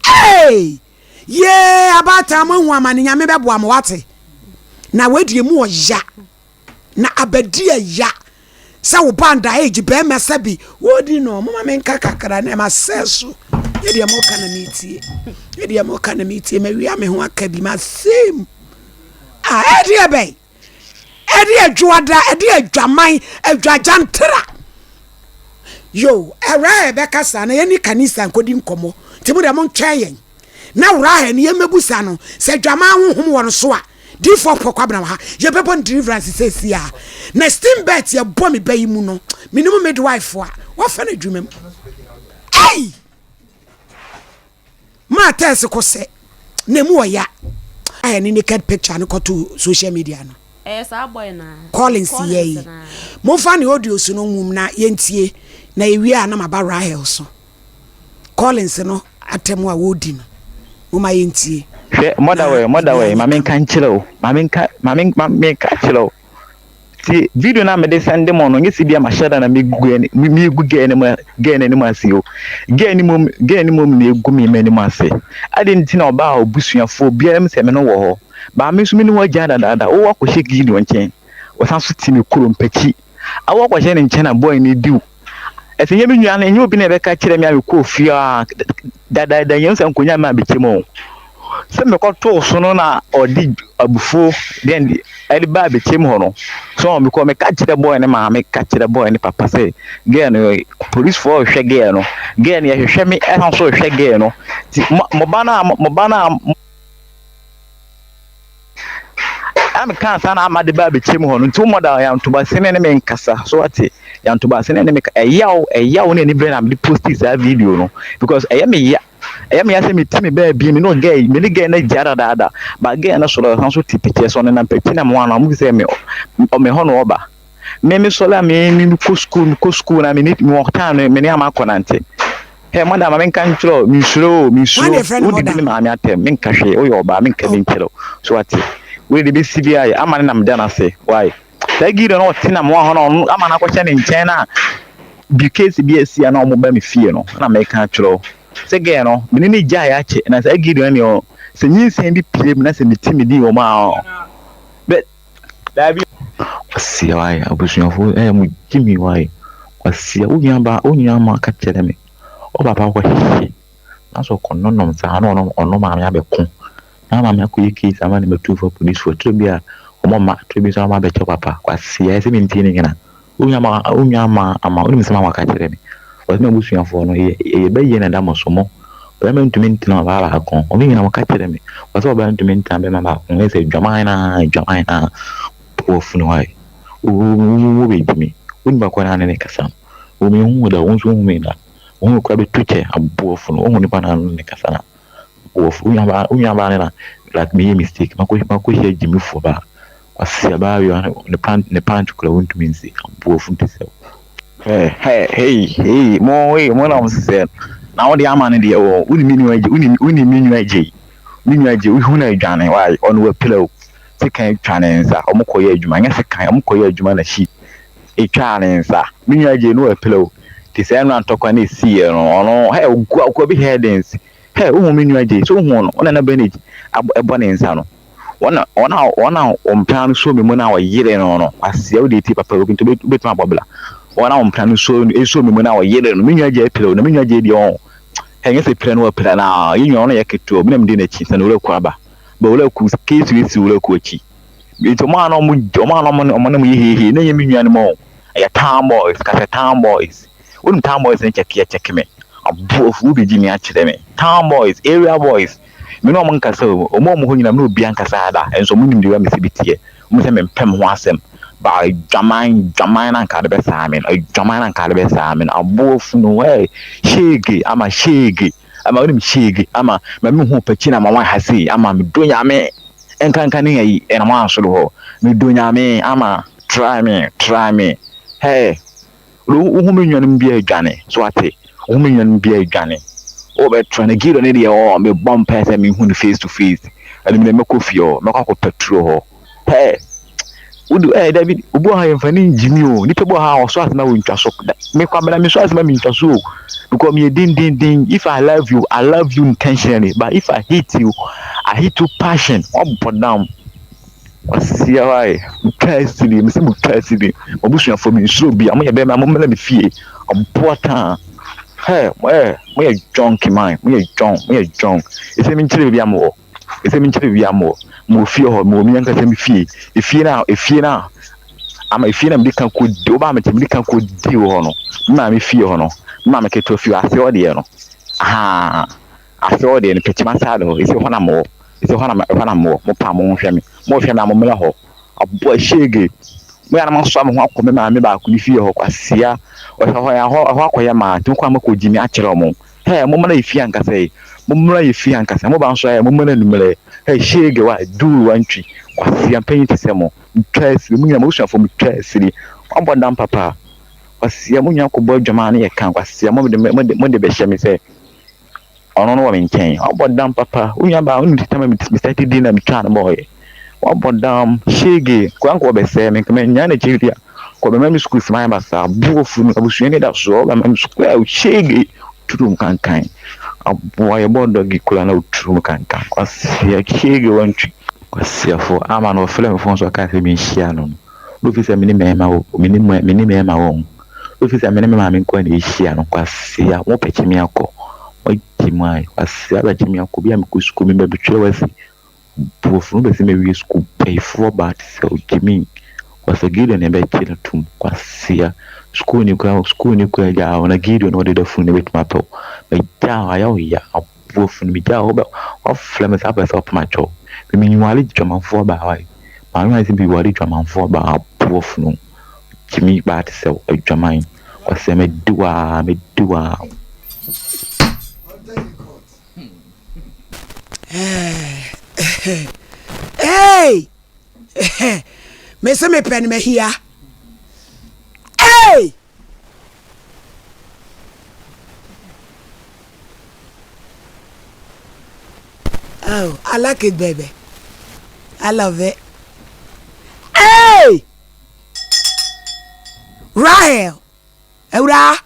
Hey! Yee, abaatan mo ahu amane nyame bɛboa mo wate. Na wadie mu ɔya. Na abɛdi ɛya sɛ wo ba nda age bɛrima sɛbi wɔdi no moma menka kakra na ɛma sɛ so yɛdeɛ moka na metie yɛdeɛ moka na metie mawia me ho aka bi masɛm a ɛdeɛ bɛn ɛde adwoada ɛde adwaman adwagyantra yo ɛwura a ɛbɛka saa na yɛne kanisa nkɔdi nkɔmmɔ nti mo deɛ montwɛn yɛn na wura ha ni yɛmmɛbusa no sɛ adwaman honhom wɔ no so a Difoɔ pɔ kwabena wɔ ha yɛbɛbɔ no deliverance seesei a na steam belt yɛbɔ me ba yi mu no menim midwife a wafa no adwuma mu ei maa tɛs ko sɛ na emu ɔya ayɛ ne naked picture no kɔto social media no ɛyɛ saa boy na Collins yɛ yi momfa ne audio so no nwum na yɛntie na yɛwie a na maba Rahel so Collins no atɛm a wɔredi no, momma yɛntie. Hwɛ, Na mother wɛ, mother biribiara wɛ, nyɛ ma menka kama. nkyerɛ wo, ma menka, ma men, ma menka kyerɛ wo. Tie, video no a mede sɛnde mo no, nyɛ sɛ bi a mahyɛ da na megu girl no, megu girl no mu, girl no anim ase o. Girl no mmom, girl no mmom na egu me m'anim ase. Adɛn nti na ɔbaa a obusuafoɔ obiara nim sɛ me no wɔ hɔ. Baa me nso me ne wo agyaa dadaada, wowɔ akɔhyɛ Gideon nkyɛn, ɔsan so te me kurom mpakyi. Awɔ akɔhyɛ ne nkyɛn na boy no di wo. Ɛsɛ nyɛ me nua no, ɛnyɛ obi na ɛbɛka kyerɛ me a mekɔɔ fie a dadaada nyɛ sɛ nkonya me abɛkyɛ mu o. Sɛ mekɔtoo so no na ɔde abufuo deɛn ɛde ba abɛkyɛ mu hɔ no. So mekɔ meka kyerɛ boy no maame ka kyerɛ boy no papa sɛ girl no policefoɔ rehwɛ girl no. Girl no yɛhwehwɛ me ɛsan so rehwɛ girl no. Nti mo ba no a mo ba no a Na me kaa saa na ama de ba abɛkyɛ mu hɔ no nti wo mɔda yantobase ne ne me nkasa so wate yantobase ne ne me ɛyaw ɛyaw ne anibere na mede posti saa video no because ɛyɛ me ya ɛyɛ me ya sɛ meti me baabi me no girl me ne girl no agya dadaada ba girl no sɔrɔ ɛsan so te picture so ɔnenam pɛkyi na mo ano mo sɛ me me hɔ na ɔba me me sɔre a me me kɔ school me kɔ school na me ne me wɔ time no me ne ama akɔ nante Hɛ mother ma menka nkyerɛ wo mensuro o Hwan mensuro na yɛfrɛ no wodidi mother? me maame atɛm menka hwee woyɛ ɔbaa menka bi Oh. nkyerɛ wo so wate wei de bɛsi biara yɛ ama ne na meda no ase why saa Gideon no ɔte na moa hɔ no ɔno ama no akɔhyɛ ne nkyɛn na bi case bi asi a na ɔmo ba me fie no na meka akyerɛ wo sɛ girl no mene ne gyae akyɛ na saa Gideon no deɛ sɛ nyinsɛn bi pie mu na sɛ meti me din wɔ mu a bɛ Daabi. Kwasia why abusuafo ɛyɛ mo gyimi why kwasia wo nua ba wo nua ma ka kyerɛ me wo papa kɔ hye. Na sɛ ɔkɔnonom saa na ɔno ɔno maame abɛko na maame akɔyɛ case ama ne matufoɔ apolisifoɔ turo bi a wɔn mma turo bi nso ama abɛkyɛ papa kwasea ɛsɛ mentie ne nyina wo nua ma wo nua ama ama wonim sɛm a waka kyerɛ me wɔsɛ m'abusuafoɔ no yɛ yɛ bɛyie na ɛda mo so mo bɛrima ntumi ntena ɔbaa baako wɔn nyina wɔka kyerɛ me wɔsɛ ɔbaa ntumi ntena bɛrima baako ɛsɛ adwaman na adwaman na wɔ funu hɔ wo wo bɛgyi me wo nipa kɔ na ne ne kasa no wo mehu da wo nso wohu me da wo hu kora bɛtu kyɛ aboɔ funu wohu nipa na ne ne kasa na Wɔ wo nua baa wo nua baa ne na like meyɛ mistake makɔ makɔhyia gyimifoɔ baa kwasia baa wei ne pant ne pant kura wontumi nsi aboɔfo te sɛ Hey, hey, hey, hey, mo, hey, mo na mo sisɛ na wo de ama no deɛ wɔ wo ni me nua gye wo ni wo ni me nua gye me nua gye wohu na adwane why ɔno wapira o sekan twa ne nsa ɔmo kɔ yɛ adwuma nyɛ sekan ɔmo kɔ yɛ adwuma na shi etwaa ne nsa me nua gye no wapira o te sɛ ɛno antɔkwa na esi yɛ no ɔno hey ogu akɔ bi headings Hey, wohu me nua Jay? So wohu no? Wo nana Benage abɔ ɛbɔ ne nsa no. Wɔn a wɔn a wɔn a wɔn mpena no suo me mu na wɔyere no no. Kwasia wo deɛ tie papa obi nti wobɛtumi abɔ bla. Wɔn a wɔn mpena no suo esuo me mu na wɔyere no. Me nua Jay apira o, na me nua Jay deɛ ɔn. Hey, nyɛ sɛ pira no wapira na yɛn nua ɔno yɛ ketewa o. Me na medi n'akyi sɛ na owura ku aba. Ba owura ku case wei si owura ku akyi. Nti wɔn a na wɔn wɔn a na wɔn wɔn ne mo yɛ heihei na ɛnyɛ me nua no mu o. Ɛyɛ town boys, kasɛ town boys. Wonim town boys ne kyɛkeɛ kyɛke me aboɔfo wo bɛgyi me akyerɛ me town boys area boys me ne ɔmo nkasa o ɔmo a ɔmo hɔ nyina me ne obia nkasa da nso ɔmo nim deɛ mesi bi teɛ ɔmo sɛ mempɛ me ho asɛm ba adwaman dwaman na nka de bɛsaa me no adwaman na nka de bɛsaa me no aboɔfo no hey shege ama shege ama wonim shege ama ma me hu pakyi na ma wɔn ha sei ama me do nyame nkanka ne ayi ɛna mo ansoro hɔ me do nyame ama try me try me hey Wohu me nuanom bi adwane. So wate? Wohu me nuanom bi adwane. Wobɛtra no. Gideon ne deɛ ɔ mebɔ mpaeɛ sɛ mehu no face to face. Ɛno mene mɛkɔ fie hɔ. Mɛkɔ akɔpɛ turo hɔ. Hɛ! Wode ɛɛ dabi obi wɔ ha yɛmfa ne ngyimi o. Nipa bi wɔ ha a ɔsɔ asɛm a wɔntwa so. Me kwabena mesɔ asɛm a mentwa so o. Because meyɛ dendenden. If I love you, I love you intentionally. But if I hate you, I hate you passion. Wabɔ dam. Kwasia why? Mutwa asiri, mese mutwa asiri. M'abusuafoɔ mensuro obi a, moyɛ bɛrima mommra me fie. Aboa taa. Hey, eh, moyɛ junk man, moyɛ junk, moyɛ junk. Ɛsɛ menkyerɛ baabi a mowɔ. Ɛsɛ menkyerɛ baabi a mowɔ. Mowɔ fie hɔ, mowɔ me ankasa me fie. Efie no a, efie no a, ama efie no a mede ka kɔdi, wobaa me nkyɛn mede ka kɔdi wɔ hɔ no. Me maame fie hɔ no, me maame ketewa fie hɔ, ase hɔ deɛ no. Ahaa. Ase hɔ deɛ no, Pɛkyima side hɔ, ɛsɛ hɔ na mowɔ. Ese hɔ na ɛhɔ na mowɔ, mo paa mo nhwɛ me, mo hwɛ me a mo mmra hɔ. Aboa shege. Mo yɛ na masoa me ho akɔ me maame baako ne fie hɔ kwasia. Ɔhwɛ hɔ ɛhɔ ɛhɔ akɔyɛ maa nti mo kɔ a mokɔ gyimi akyerɛ ɔmo. Hɛ mo mmra yɛ fie ankasa yi. Mo mmra yɛ fie ankasa. Mo ba nso ɛ mo mmra anummerɛ. Hɛ shege wa duuru wa ntwi. Kwasia mpanyin te sɛ mo. Mo twa asiri mo nyina mo abusuafoɔ mo twa asiri. Wabɔ dam papa. Kwasia mo nyina kɔbɔ adwaman ne yɛ ka kwasia mo de mo de mo de bɛhyɛ me sɛ. Ɔno no wɔ me nkyɛn. Wabɔ dam papa. Wo nua baa wonim titama me start di na metwaa no bɔɔyɛ. Wabɔ dam. Shege. Kura nka wɔbɛsɛe me. Nka mannya n'akyi bi a. Kɔ bɛma me sukuu sima ayɛ basaa. Boɔ funu. Abusua ni da soɔ. Bɛma me sukuu. Ɛw shege. Turum kankan. Aboa yɛbɔ dɔgi kura na oturum kankan. Kwasia shege wantwi. Kwasiafo ama no ɔfrɛ me fon so ɔkaa sɛ menhyia no no. Wofi sɛ me ne mmarima wɔ me ne me ne mmarima wɔ ho. Wofi sɛ me ne me maame nko na ehyia no. Kwasea, mo bɛkye me akɔ. Moagye mu ayɛ. Kwasea bɛkye me akɔ. Bi a mekɔ sukuu me bɛbɛtwerɛ wasi. Buofo no bɛsi mawie sukuu. Bayifoɔ baa te sɛ ogyimi. Kwasea Gideon na ɛbɛkye no tom. Kwasea, sukuu ni kura sukuu ni kura gyaa wo na Gideon na ɔde da funu na ɛbɛtumi apɛ wo. Magyaa wo ayɛ wo ya. Buofo no megyaa wo wobɛ wafrɛ me saa pɛ sɛ ɔpem akyɛw. Me menwale dwamanfoɔ baa wae. Maame ayɛ sɛ bi ware dwamanfoɔ baa aboɔ funu gyimi baa te sɛ adwaman kwasea mɛdi wo aa mɛdi wo aa. Hey! Me se mepɛ no mahia. Hey! Oh, I like it, baby. I love it. Hey! Rahel, awuraa,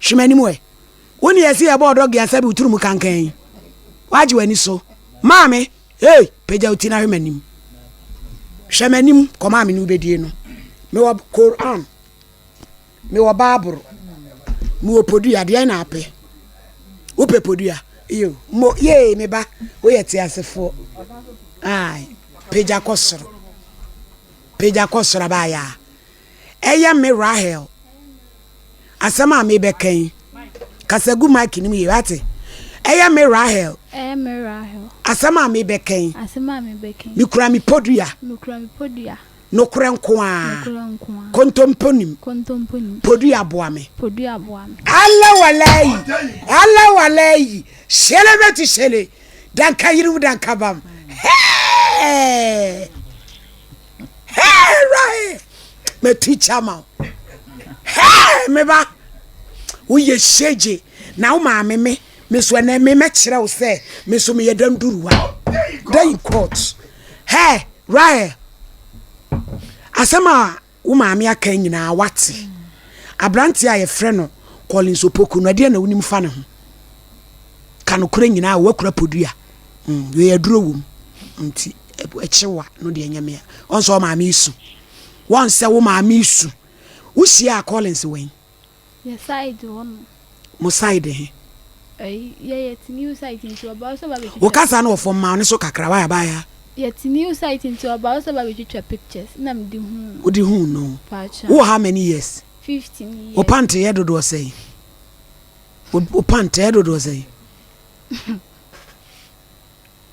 hwɛ m'anim ɛ. Wo ne yɛsi yɛbɔ ɔdɔ gea sɛ bi woturu mu kankan yi. Wagye w'ani so. Maame, hey, pagya wo ti na hwɛ m'anim. Hwɛ m'anim, kɔ maame ne wobɛdie no. Mewɔ Koran. Mewɔ Baaboro. Mewɔ podua. Deɛn na apɛ? Wopɛ podua? Iyo, mo, yee, me ba, woyɛ teasefoɔ. Ae, pagya kɔ soro. Pagya kɔ soro abaayaa. Ɛyɛ me Rahel. Asɛm a mebɛka yi, kasa gu mic no mu yie, wate? Ɛyɛ me Rahel. Ɛyɛ me Rahel. Asɛm a mebɛka yi. Asɛm a mebɛka yi. Mekura me podua. Mekura me podua. Nokorɛ nko ara. Nokorɛ nko ara. Kontompo nim. Kontompo nim. Podua boa me. Podua boa me. Allah walayi, Allah walayi, shele bɛti shele, danka yirim danka bam. Hey! Hey, Rahel! Me teacher ma. Hey, me ba. Woyɛ shege na wo maame me me so ɛnɛ me mɛkyerɛ wo sɛ me so meyɛ danduruwa. Da in court. Hey, Rahel. Asɛm a wo maame aka nyinaa wate. Aberanteɛ a yɛfrɛ no Collins Opoku no, ɛdeɛ na wonim fa ne ho? Ka nokorɛ nyinaa, wakura podua. Mm, wei aduro wom. Nti, ɛkyewa no deɛ nyɛ mea. Wɔn sɛ wo maame su. Wɔn sɛ wo maame su. Wohyiaa Collins wɛn? Yɛ side hɔ nom. Mo side he? Ɛyi, yɛ yɛ te new site nti ɔba hɔ sɛ ɔba bɛtwitwa. Wo kasa no wɔ fam ma wo ne so kakra why abaayaa? Yɛ te new site nti ɔba hɔ sɛ ɔba bɛtwitwa pictures na me de huu no. Wo de huu no? Paatwa. Wo wɔ how many years? 15 years. Wo pant yɛ dodoɔ sɛn? Wo pant yɛ dodoɔ sɛn?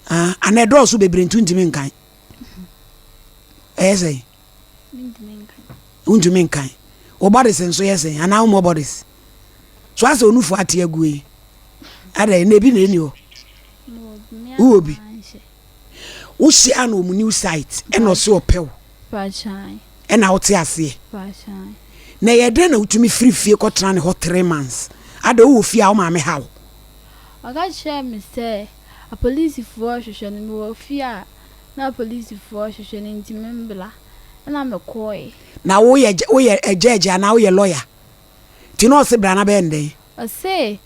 Ah, ana ɛdɔɔso bebree nti wontumi nkan? Ɛyɛ sɛn? Wontumi nkan. Wo bodies nso yɛ sɛn? Anaa wommɔ bodies? So asɛ onufo ate agu yi? Adɛn na ebi na ɛni hɔ? Wowɔ bi? Wohyia no wɔ mu new site ɛna ɔse ɔpɛ wo. Ɛna wote aseɛ. Na ɛyɛ dɛn na wotumi firi fie kɔtena ne hɔ 3 months? Adɛn wowɔ fie a wo maame ha wo? Ɔka kyerɛɛ me sɛ apolisifoɔ rehwehwɛ no. Mewɔ fie a na apolisifoɔ rehwehwɛ no nti membla. Ɛna mekɔɔe. Na woyɛ woyɛ judge anaa woyɛ lawyer? Nti na ɔse bra na bɛyɛ no dɛn? Ɔse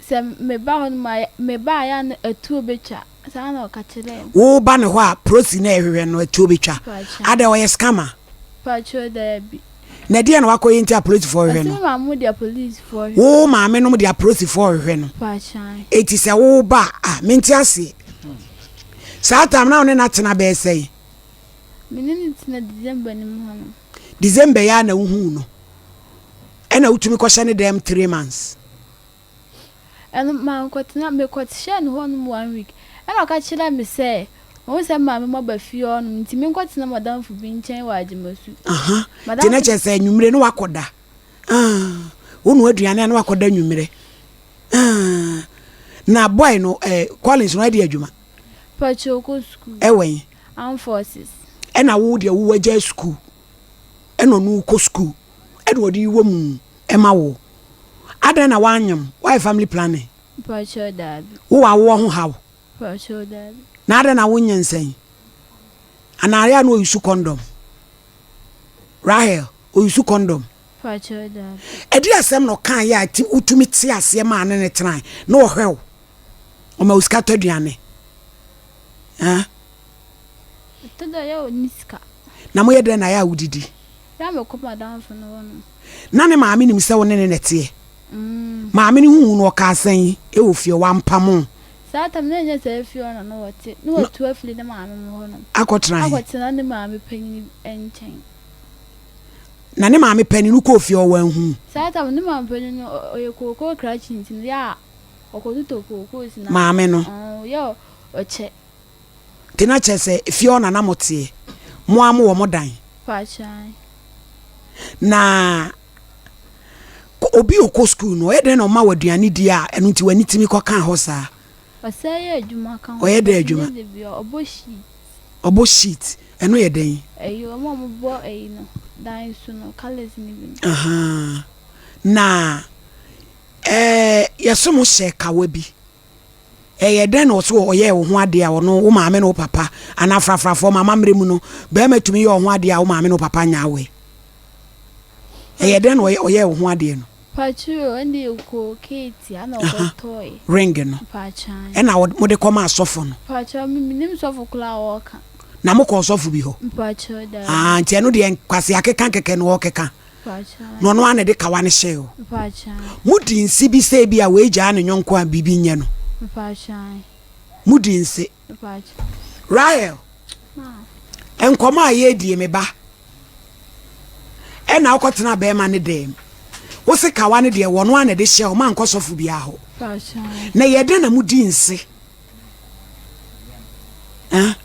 sɛ meba hɔ nom a meba a yɛ a na atuo bɛtwa. Saa na ɔka kyerɛɛ me. Woba ne hɔ a prosi na ɛhwehwɛ no atuo bɛtwa. Adɛn ɔyɛ scammer? Pakyɛw daabi. Na ɛdeɛn na wakɔyɛ nti a apolisifoɔ hwehwɛ Ɔse no? me maame mo de apolisifoɔ hwehwɛ Wo no. maame nom de apolisifoɔ hwehwɛ no. Pakyɛw. Enti sɛ woba a, mente aseɛ. Saa time na wo ne no atena bɛyɛ sɛn? Me ne no tena December no mu hɔ nom. December yi ara na wohuu no? Ɛna wotumi kɔhyɛ ne dɛm 3 months? Ɛno mankɔtena, mekɔhyɛɛ no hɔ nom one week. Ɛna ɔka kyerɛɛ me sɛ, wahu sɛ me maame mo aba fie hɔ nom nti menkɔtena m'adamfo bi nkyɛn wɔ Agyemasu. Aha, nti na M'adamfo. kyerɛ sɛ anwummere no wakɔda. Ah, wonoa aduane a na wakɔda anwummere. Ah, na boy no, eh, Collins no ɛde adwuma? Pakyɛ ɔkɔ sukuu. Ɛwɔ he? Armed Forces. Ɛna wo deɛ wo wagyae sukuu, ɛna ɔno wokɔ sukuu, ɛna ɔde wɔ mu ɛma wo. Adɛn na woanyem? Woayɛ family planning? Mpakyɛw daabi. Wowɔ awoɔ ho haw? Mpakyɛw daabi. Na adɛn na wonyinsɛn? Anaa ayɛ a na ɔyusu condom? Rahel, ɔyusu condom? Mpakyɛw daabi. Ɛde asɛm na ɔkaeɛ a ti wotumi te aseɛ maa ne ne tenae na ɔhwɛ wo? Ɔma wo sika tɔ aduane? Ah? Ɛtɔ da a yɛ a ɔnni sika. Na moyɛ dɛn na ayɛ a wodidi? Yɛ a mekɔ m'adamfo no hɔ nom. Na ne maame nim sɛ wo ne no na ɛteɛ? Maame no huu no ɔkaa sɛn wɔ fie hɔ? Wampamo wo? Saa tam no na ɛnyɛ saa fie hɔ na na wɔte. Na watu afiri ne maame mo hɔ nom. Akɔtena he? Akɔtena ne maame panyin nkyɛn. Na ne maame panin no kɔɔ fie hɔ wanhu wo? Saa tam no ne maame panyin no ɔyɛ kookoo krakye nti no yɛ a ɔkɔtotɔ kookoo si na. Maame no? Ɔyɛ ɔkyɛ. Nti na kyerɛ sɛ fie hɔ na na moteɛ? Mo ara mowɔ mo dan? Pakyɛ. Na obi ɔkɔ sukuu no, ɔyɛ dɛn na ɔma wo aduane di a ɛno nti w'ani tumi kɔka hɔ saa? Ɔsan yɛ adwuma ka ho. Ɔyɛ dɛn adwuma? Ɔnyɛ da biara, ɔbɔ sheet. Ɔbɔ sheet, ɛno yɛ dɛn? Ɛyi, wɔn a wɔbɔ ɛyi no, dan so no, colours no bi no. Ahaa. Na ɛɛ yɛse mo hyɛ kawa bi. Ɛyɛ dɛn na ɔse ɔyɛɛ wo ho adeɛ a ɔno wo maame ne wo papa anaa frafrafoɔ ma amammerɛ mu no barima tumi yɛ wo ho adeɛ a wo maame ne wo papa nyɛ aware? Ɛyɛ dɛn na ɔyɛɛ wo ho adeɛ no? Pakyoo ɛnde yɛkɔɔ Keeti ɛna ɔkɔtɔɔe. Ring no Mpakyɛw. ɛna mode kɔmaa sɔfo no? Mpakyɛw me menim sɔfo koraa a ɔɔka. Na mokɔɔ sɔfo bi hɔ? Mpakyɛw daabi. Ah nti ɛno deɛ nkwasea keka kɛkɛ na ɔɔkeka. Na ɔno ara na ɛde kawa no hyɛɛ wo. Modi nse bi sɛ ebia wei gyaa ne yɔnko a biribi nyɛ no. Mepaakyɛw ae. Mudi nse. Mepaakyɛw. Rahel, nkɔmmɔ a yɛredie me ba, ɛna wokɔtena bɛrima ne dɛm. Wo se kawa no deɛ wɔno ara na ɛde hyɛ wo, mankɔ sɔfo biara hɔ. Mepaakyɛw ae. Na ɛyɛ dɛn na mudi nse? Ah?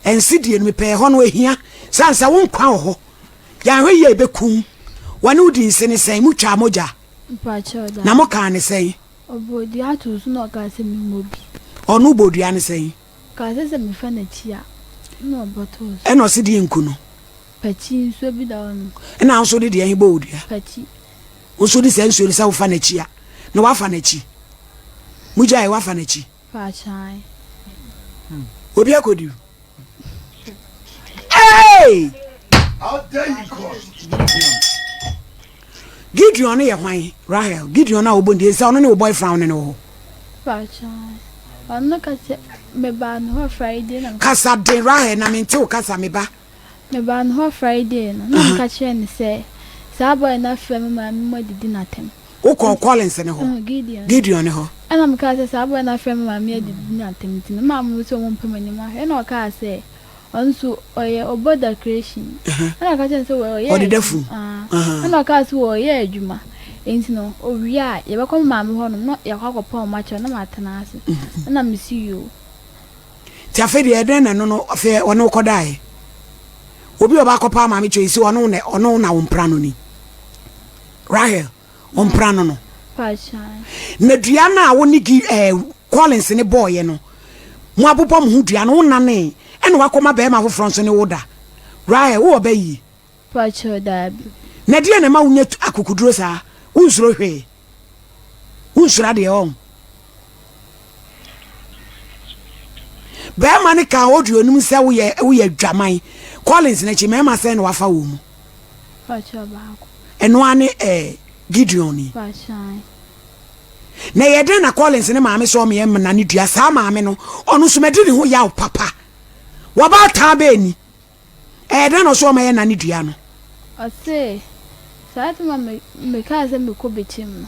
Nse die no mepɛɛ hɔ no ehia sɛ ansa wo nkwa wɔ hɔ. Yɛanhwɛ yie a ɛbɛku wo. Wɔne wo di nse ne sɛn? Motwaa mogya? Mepaakyɛw Na daabi. mokaa ne sɛn? Ɔbɔɔ dua too so na ɔkaa sɛ memmɔ bi. Ɔno bɔɔ dua ne sɛn? Ɔkaa sɛ sɛ mefa n'akyi a, ɛna ɔbɔ too so. Ɛna ɔse deɛ nku no? Pakyi, nsuo bi da hɔ nom. Ɛna wo nso wode deɛ he bɔɔ wo dua? Pakyi. Wo nso wode saa nsuo no sɛ wofa n'akyi a, na woafa n'akyi? Mogyae, woafa n'akyi? Paakyae. Obi akɔdi wo. Hey! How dare you God? Gideon no yɛ hwan? Rahel, Gideon a wɔbɔ ne sɛ ɔno ne wo boyfriend ne no wɔ hɔ. Paakyae. Ɔno ka kyɛ mebaa ne hɔ Friday na. Kasa den Rahel na mente wo kasa me ba. Mebaa ne hɔ Friday no na meka kyerɛɛ no sɛ saa boy no afrɛ me maame mu adidi no atɛm. Wokɔɔ Collins no hɔ? Gideon. Gideon no hɔ. Ɛna mekaa sɛ saa boy no afrɛ me maame adidi no atɛm nti no maame mo sɛ ɔmo mpɛ m'anim ahwɛ. Ɛna ɔkaa sɛ ɔno nso ɔyɛ ɔbɔ decoration. Ɛna ɔka kyerɛɛ no sɛ ɔyɛ Ɔdeda funu. Ɛna ɔkaa sɛ ɔyɛ adwuma nti no owie a yɛbɛkɔ me maame hɔ nom na yɛakɔ akɔpɛ ɔmo akyɛw na matena ase. Ɛna mese yoo. Nti afei deɛ ɛdɛn na ɛno no afei ɔne wo kɔdaeɛ? Obi a ɔba akɔpa maame kyɛ yi sɛ ɔne wo na ɔne wo na wo mpra no ni. Rahel, wo mpra no no. Na dua no a wo ne Gi eh, Collins ne bɔɔyɛ no, mo abobɔ mo ho dua no, wo nanee, ɛna wakɔma bɛrima foforɔ nso ne wo da. Rahel, wowɔ ba yie? Pakyɛw, daabi. Na deɛn na ɛma wonya akokoduro saa? Wonsuro hwee. Wonsuro adeɛ ɔn. Bɛrima no kaa audio no mu sɛ woyɛ woyɛ adwaman. Collins n'akyi mmarima sɛn na wafa wɔn mu? Pakyɛw, baako. Ɛno ara ne eh, Gideon ni. Pakyɛw. Na ɛyɛ dɛn na Collins ne maame sɛ ɔmeɛ mmena ne dua saa maame no ɔno nso madi ne ho yaw papa. Wɔbaataa bɛɛ ni. Ɛyɛ dɛn na ɔsɛ ɔma yɛnane dua no? Ɔse, Saa tam a mekaa sɛ mekɔ bɛkyɛm no,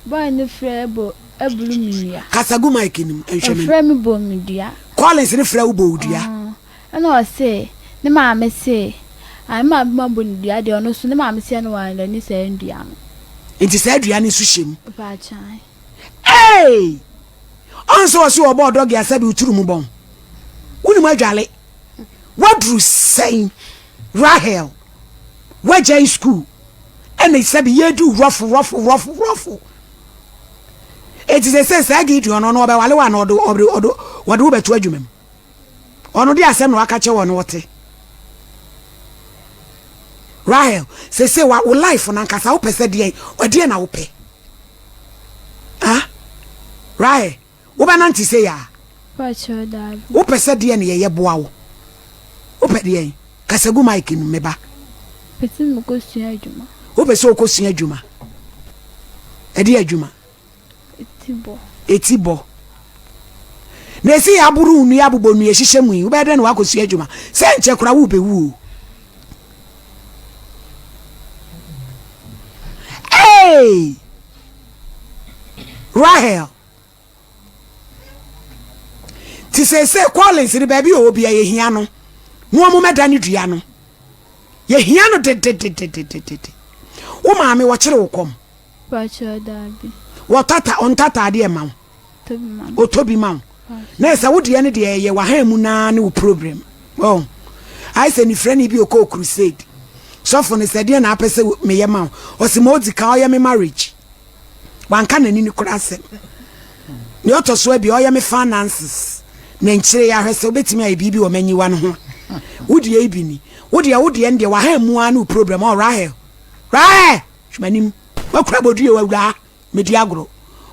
boy no frɛ bɔ boro me dua. Kasa gu mic no mu nhwɛ m'anim. Ɔfrɛ me bɔ me dua. Collins no frɛ wo bɔ wo dua. Ɛna ɔse, ne maame se, ah, ne maame ma bɔ no dua deɛ ɔno nso ne maame se ɛna wannane saa dua no. Nti saa dua no nso hyɛ mu? Mpakyɛw. Eei! Ɔn sɛ ɔse ɔbɔɔ dɔge a sɛbe wo tiri mu bɔn. Wonim adwale. Woaduru sɛn Rahel? Woagyae sukuu ɛna sɛbe yɛredi wo rɔfo rɔfo rɔfo rɔfo. Enti sɛsɛ saa Gideon no ɔno ɔbɛwale wo ana ɔde ɔde ɔde ɔde wo bɛto adwuma mu? Ɔno de asɛm na waka kyerɛ wɔ no ɔte. Rahel, sɛsɛ wa wo life no ankasa wopɛ sɛ deɛn ɛdeɛn na wopɛ? Ah Rahel. Wobɛnante sei a? Pakyɛw, daabi. Wopɛ sɛ deɛn na yɛyɛ boa wo? Wopɛ deɛn? Kasa gu mic no mu, me ba. Mepɛ sɛ mekɔsua adwuma. Wopɛ sɛ wokɔsua adwuma? Ɛdeɛn adwuma? Eti bɔ. Eti bɔ. Na esi yɛ aboro nnua abobɔ nnua hyehyɛ mu yi, wobɛyɛ dɛn na woakɔsua adwuma? Sɛ nkyɛ koraa worebɛwu o. Hey! Rahel. Nti seesei Collins no baabi a ɔwɔ bia yɛhia no na wɔn mɛda ne dua no. Yɛhia no dededededede. Wo maame wɔkyere wo kɔm? Wɔtata ɔntɔ ataadeɛ ma wo? Ɔtɔ bi ma wo. Na ɛsɛ wo deɛ no deɛ ɛyɛ wahan mu naa ne wo problem. Oh. Ayɛ sɛ nifrani bi ɔkɔɔ crusade. Sɔfo no sɛ deɛ na apɛ sɛ meyɛ ma wo. Ɔse ma ɔdzi kan ɔyɛ me marriage. Wanka n'ani no koraa asɛm. Nea ɔtɔ so abien, ɔyɛ me finances. Na nkyire yi ahwɛ sɛ wobɛtumi ayɛ biribi wɔ m'anyiwa no ho a. Wo deɛ yi bi ni. Wo deɛ, wo deɛ no deɛ, waha mu ara ne wo problem. Oh, Rahel. Rahel! Hwɛ m'anim. Wakura bodue wawura. Medi agorɔ.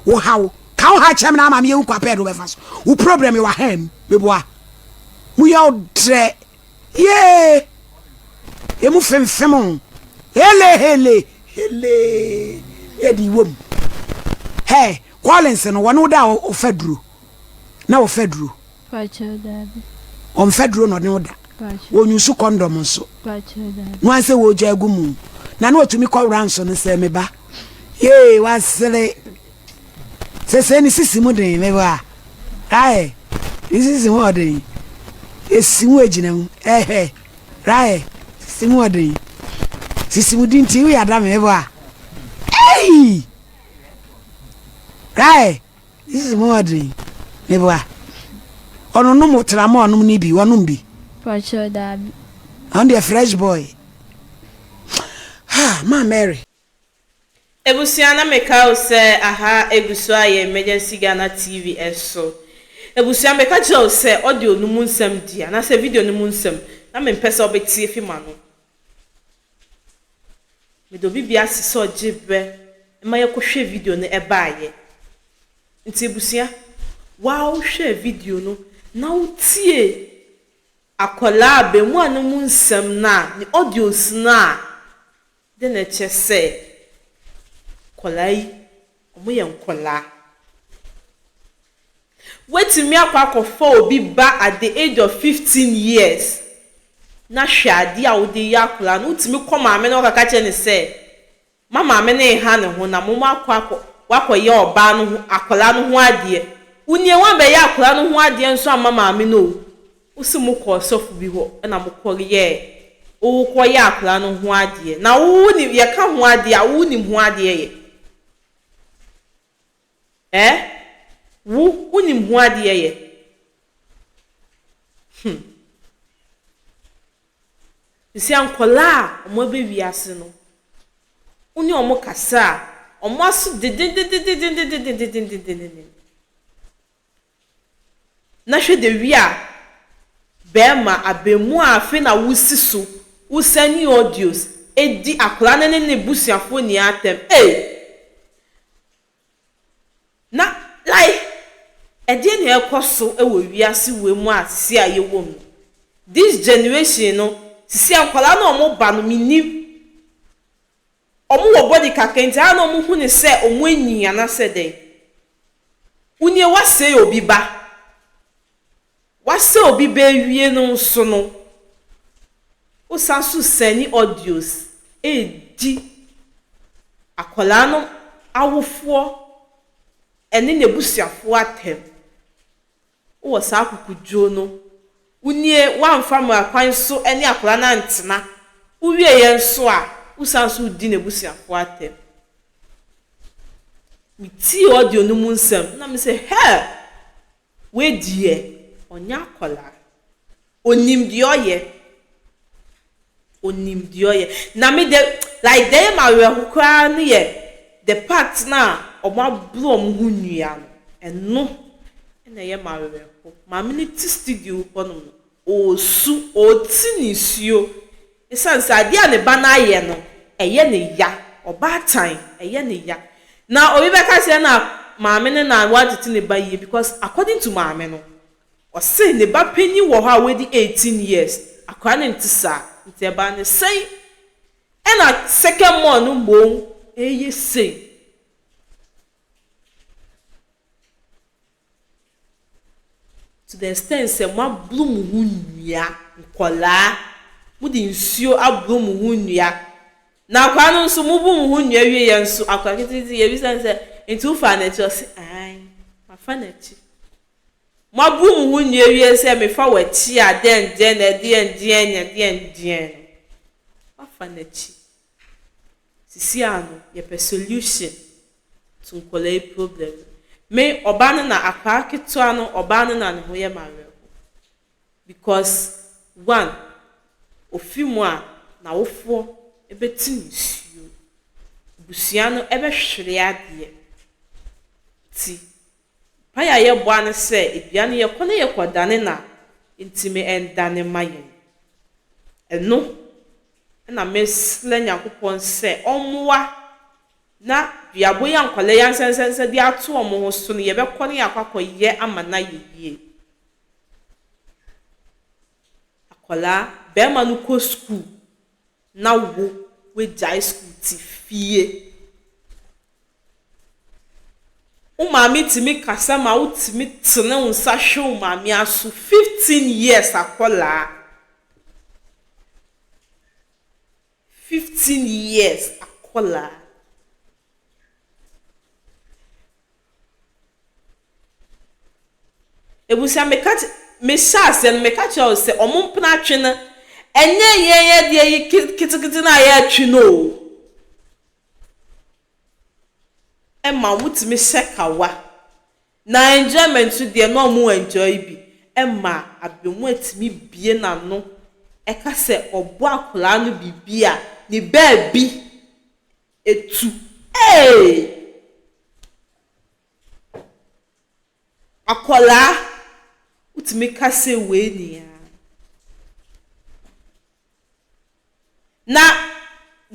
Wo haw. Ka wo ha kyerɛ me na ama me yɛhu kwa pɛɛ de wobɛfa so. Wo problem yɛ waha mu. Meboa. Mu yɛ wo drɛ. Yee! Emu femfem o. Hele hele hele. Yɛ de wom. Hey, Collins no wɔne wo da a ɔfa duro. Na ɔfa duro. Ɔmfa duro na ɔne wo da. Wɔnyusu kɔndɔm nso. No ansɛ wɔgya agu mu. Na na ɔtumi kɔ wura nso no sɛ me ba. Yee, wasere. Sɛsɛɛ ne sisi mu den meboa a. Rael ne sisi mu ɔden. Esi mu egyina mu ɛhwɛ. Rael sisi mu ɔden. Sisi mu di nti woyɛ ada me meboa a. Ei! Rael ne sisi mu ɔden meboa. Ɔno nom tramɔɔ nom ne bi wɔnom bi. Pakyɛw daabi. Ɔno deɛ fresh boy. Ha ma Mary. Abusua na meka wo sɛ aha egu so ayɛ Emergency Ghana TV so. Abusua meka kyerɛ wo sɛ audio no mu nsɛm di anaasɛ video no mu nsɛm na mempɛ sɛ wobɛtie fi m'ano. Meda obi bi ase sɛ ɔgye berɛ ma yɛkɔhwɛ video no ɛbaeɛ. Nti abusua, wo a wohwɛɛ video no na wotie akwadaa abaamua no mu nsɛm no a, ne audios no a, Dɛn na ɛkyerɛ sɛ nkwadaa yi, wɔyɛ nkwadaa? Woatumi akɔ akɔfa obi ba at the age of 15 years na hwɛ adeɛ a wode yɛ akwadaa no. Wotumi kɔ maame no hɔ kɔka kyerɛ no sɛ, ma maame no reha ne ho na mom akɔ akɔ woakɔyɛ ɔbaa no ho akwadaa no ho adeɛ. Wo nie woambɛyɛ akwadaa no ho adeɛ nso amma maame no o. Wo se mo kɔɔ sɔfo bi hɔ na mo kɔ yɛɛ wo kɔ yɛ akwadaa no ho adeɛ na wo wo nim yɛ ka ho adeɛ a wo nim ho adeɛ yɛ eh wo wo nim ho adeɛ yɛ hmm sisi a nkwadaa a wɔn abɛ wiase no wo ne wɔn kasa a wɔn aso dedendendendendendendendendenden. Na hwɛ dawia a bɛɛma abɛɛmua a afei na wosi so wo sɛne audios di akwadaa no ne ne busuafoɔ nyinaa atɛm ei na like ɛdeɛn na ɛrekɔ so wɔ wiase wei mu a sisi a yɛwɔ mu no this generation no sisi a nkwadaa no a wɔba no mennim Ɔmo wɔ body kakra nti ayɛ a na ɔmo hu no sɛ ɔmo anyin anasɛ dɛn. Wo nie woasɛe obi ba. Woasɛe obi ba awie no nso no, wo san so sɛne audios redi akwadaa no awofoɔ ɛne n'abusuafoɔ atɛm. Wowɔ saa akokoduro no, wo nie, woamfa mmara kwan so ne akwadaa no antena, wowieeɛ nso a, wosan nso redi n'abusuafoɔ atɛm. Metiee audio no mu nsɛm na mese, hɛ! Wei deɛ, ɔnyɛ akwadaa. Ɔnim deɛ ɔyɛ. Ɔnim deɛ ɔyɛ. Na me deɛ, like deɛ ɛyɛ me awerɛho koraa no yɛ the part no a wɔaboro wɔn ho nnua no. Ɛno na ɛyɛ me awerɛho. Maame no te studio hɔnom no, ɔresu, ɔrete nisuo. Ɛsiane sɛ adeɛ a ne ba no ayɛ no, ɛyɛ no ya. Ɔbaatan, ɛyɛ no ya. Na obi bɛka sɛ ɛna maame no na wantete ne ba yie because according to maame no, Ɔse ne ba panyin wɔ hɔ a wadi 18 years, akora no nte saa, nti ɛbaa no sɛn ɛna second born no mmom ɛyɛ sei. To the extent sɛ moaboro mo ho nnua, nkɔlaa, mode nsuo aboro mo ho nnua, na akora no nso mobu mo ho nnua wieɛ nso, akora ketekete yɛbisa no sɛ, nti wofaa n'akyi? Ɔse ae, mafa n'akyi. Moabu mo ho nnua awie sɛ mefa w'akyi a dɛn deɛn na ɛdeɛn deɛn na ɛdeɛn deɛn no woafa n'akyi. Sisi a no yɛpɛ solution to nkwadaa yi problem no. Me ɔbaa no na akwadaa ketewa no ɔbaa no na ne ho yɛ me awerɛho because one ofi mu a n'awofoɔ bɛte nisuo, abusua no bɛhwere adeɛ nti Mpae a yɛbɔ ara ne sɛ dua no yɛkɔ na yɛkɔdane no a, ntumi ndane mma yɛn. Ɛno na mesrɛ Nyankopɔn sɛ ɔmmoa na duabɔ yi a nkwadaa yi ansɛnsɛnsɛ de ato wɔn ho so no, yɛbɛkɔ na yɛakɔ akɔyɛ ama no ayɛ yie. Akwadaa, barima no kɔ sukuu na wo woagyae sukuu te fie. Wo maame tumi kasa ma wotumi tene wo nsa hwe wo maame aso 15 years akɔlaa. 15 years akɔlaa. Ebusua meka kye mehyɛ aseɛ no meka kyerɛ wo sɛ ɔmo mpena atwe no ɛnyɛ yɛn yɛdeɛ yi ketekete no a yɛtwe no o. Ɛma ɔmo tumi hyɛ kawa. Na enjoyment nso deɛ na ɔmo enjoy bi. Ɛma abaamua tumi bue n'ano ɛka sɛ ɔbɔ akwadaa no biribi a ne baabi etu. Eeii! Akwadaa wotumi ka sɛ wei nyinaa. Na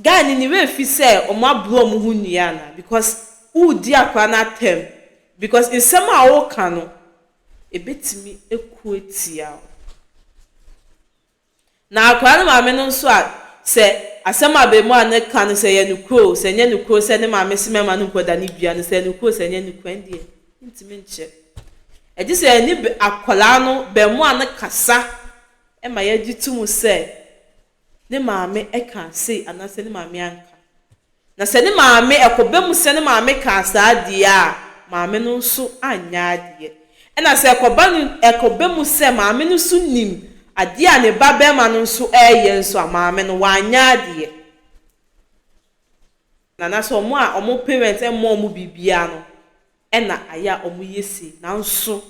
guy no ne werɛ fi sɛ ɔmo aboro ɔmo ho nnua anaa because woredi akwadaa no atɛm because nsɛm a woka no ebetumi aku atia wo. Na akwadaa no maame no nso a sɛ asɛm a abarimaa no ka no sɛ ɛyɛ nokorɛ o sɛ ɛnyɛ nokorɛ o sɛ ne maame se mɛma no nkɔda ne dua no sɛ ɛyɛ nokorɛ o sɛ ɛnyɛ nokorɛ ɛndeɛ mentumi nkyerɛ. Ɛgye sɛ yɛne akwadaa no baamua no kasa ma yɛgye to mu sɛ ne maame kaa sei anaasɛ ne maame anka. Na sɛ ne maame, ɛkɔba mu sɛ ne maame kaa saa deɛ a, maame no nso anyɛ adeɛ. Ɛna sɛ ɛkɔba no, ɛkɔba mu sɛ maame no nso nim adeɛ a ne ba barima no nso reyɛ nso a, maame no, wanyɛ adeɛ. Anaasɛ wɔn a wɔn parents mmɔ wɔn biribiara no, ɛna ayɛ a wɔyɛ sei. Nanso,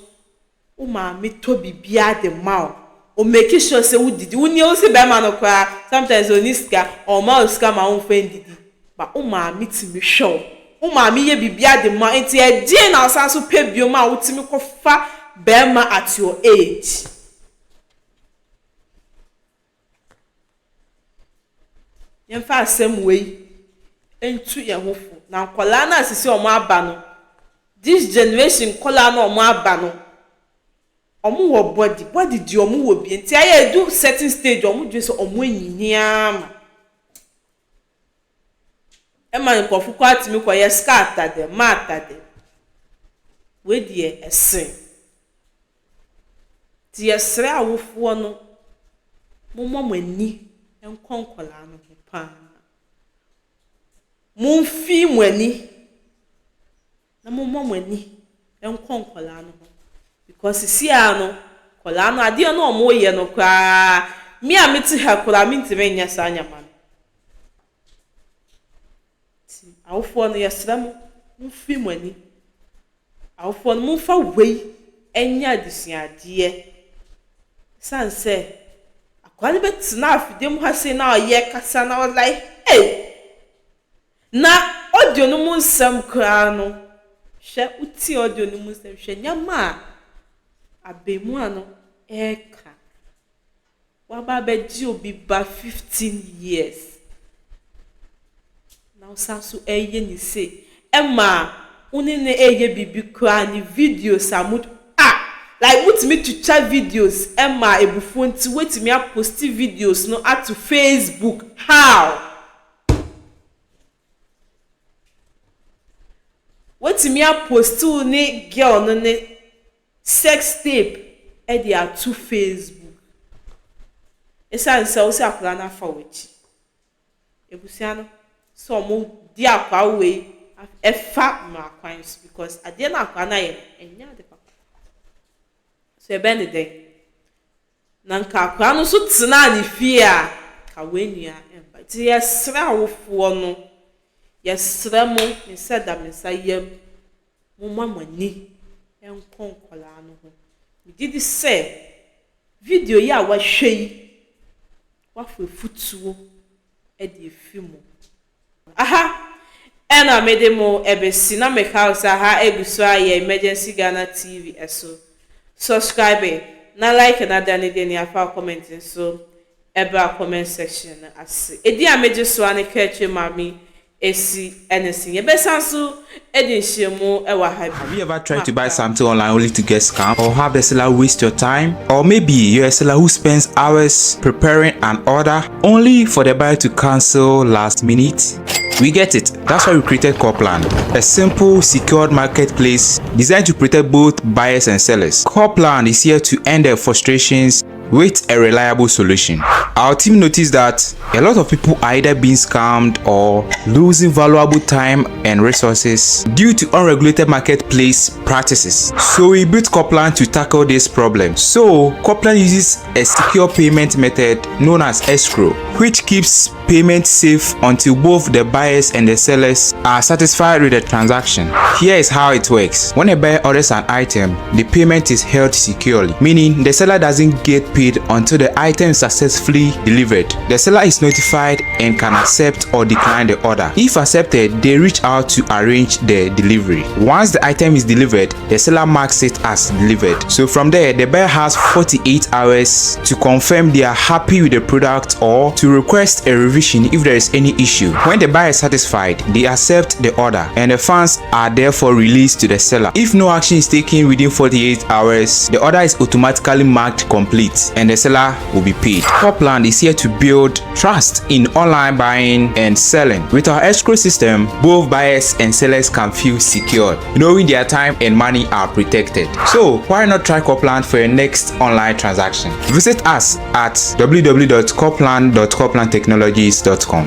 Wo maame tɔ biribiara de ma wo, o make sure sɛ wo didi, wo nua wo se bɛrima no koraa sometimes ɔnni sika, ɔmma wo sika ma wo nfa ndidi, but wo maame tumi hwɛ wo, wo maame yɛ biribiara de ma wo, nti ɛdeɛn na wo san so pɛ biom a wo tumi kɔ fa bɛrima at your age? Yɛmfa asɛm wei ntu yɛn ho fo. Na nkwadaa no a sisi wɔn aba no, this generation nkwadaa no a wɔn aba no, wɔn wɔ body, body deɛ wɔn wɔ bi. Nti ayɛ edu certain stage wɔn dwen sɛ wɔn anyini ara ma. Ɛma nkurɔfo koraa tumi kɔyɛ scar dɛm, maata dɛm. Wei deɛ ɛsen. Nti yɛsrɛ awofoɔ no, momma mo ani nkɔ nkwadaa no ho pa ara. Momfii mo ani na momma mo ani nkɔ nkwadaa no ho because seesei ara no, nkwadaa no adeɛ no a wɔreyɛ no koraa, me a mete ha koraa mentumi nyɛ saa nneɛma no. Nti awofoɔ no yɛsrɛ mo, momfiri mo ani. Awofoɔ no momfa wei nyɛ adesuadeɛ. Ɛsiane sɛ akwadaa no bɛtena afidie mu ha sei na ɔyɛ kasa na ɔyɛ like hey! Na audio no mu nsɛm koraa no, hwɛ wotie audio no mu nsɛm, hwɛ nneɛma a abaamua no ɛreka. Waba abɛgye obi ba 15 years na wosan so ɛyɛ ne sei ɛma wo ne no ɛyɛ biribi koraa ne videos a mo ah like motumi twitwa videos ɛma abufuo nti woatumi aposti videos no ato Facebook how? Woatumi aposti wo ne girl no ne sex tape de ato Facebook esiane sɛ wosɛ akwadaa no afa w'akyi. Abusua no sɛ wɔn di akwadaa wei ɛfa mmara kwan so because adeɛ no akwadaa no ayɛ no ɛnyɛ ade papa. So ɛbɛn ne dɛn? Na nka akwadaa no nso tenaa ne fie a, nka wei nua ɛmba. Nti yɛsrɛ awofoɔ no, yɛsrɛ mo, me nsa da me nsa yam, momma mo ani nkɔ nkwadaa no ho. Megye di sɛ video yi a wahwɛ yi, wafa afutuo de afi mu. Aha ɛna mede mo ɛbɛsi na meka wo sɛ aha ɛgu so a yɛ Emergency Ghana TV ɛso. Subscribe na like na dane deɛ afa comment nso ɛbra comment section no ase. Ɛdi a megye so a ne kɛkyɛ maame esi ɛne se yɛbɛsan so ɛde nhyiamu ɛwɔ ha bi. Have you ever tried to buy something online only to get scammed or have the seller waste your time? Or maybe you're a seller who spends hours preparing an order only for the buyer to cancel last minute? We get it. That's why we created Corplan, a simple, secured marketplace designed to protect both buyers and sellers. Corplan is here to end the frustrations. with a reliable solution. Our team noticed that a lot of people are either being scammed or losing valuable time and resources due to unregulated marketplace practices. So we built Copland to tackle this problem. So Copland uses a secure payment method known as escrow, which keeps payment safe until both the buyers and the sellers are satisfied with the transaction. Here is how it works. When a buyer orders an item, the payment is held securely, meaning the seller doesn't get paid until the item is successfully delivered. The seller is notified and can accept or decline the order. If accepted, they reach out to arrange the delivery. Once the item is delivered, the seller marks it as delivered. So from there, the buyer has 48 hours to confirm they are happy with the product or to request a revision if there is any issue. When the buyer is satisfied, they accept the order and the funds are therefore released to the seller. If no action is taken within 48 hours, the order is automatically marked complete and the seller will be paid. Copland is here to build trust in online buying and selling. With our escrow system, both buyers and sellers can feel secure, knowing their time and money are protected. So why not try Copland for your next online transaction? Visit us at www.copland.coplandtechnologies.com.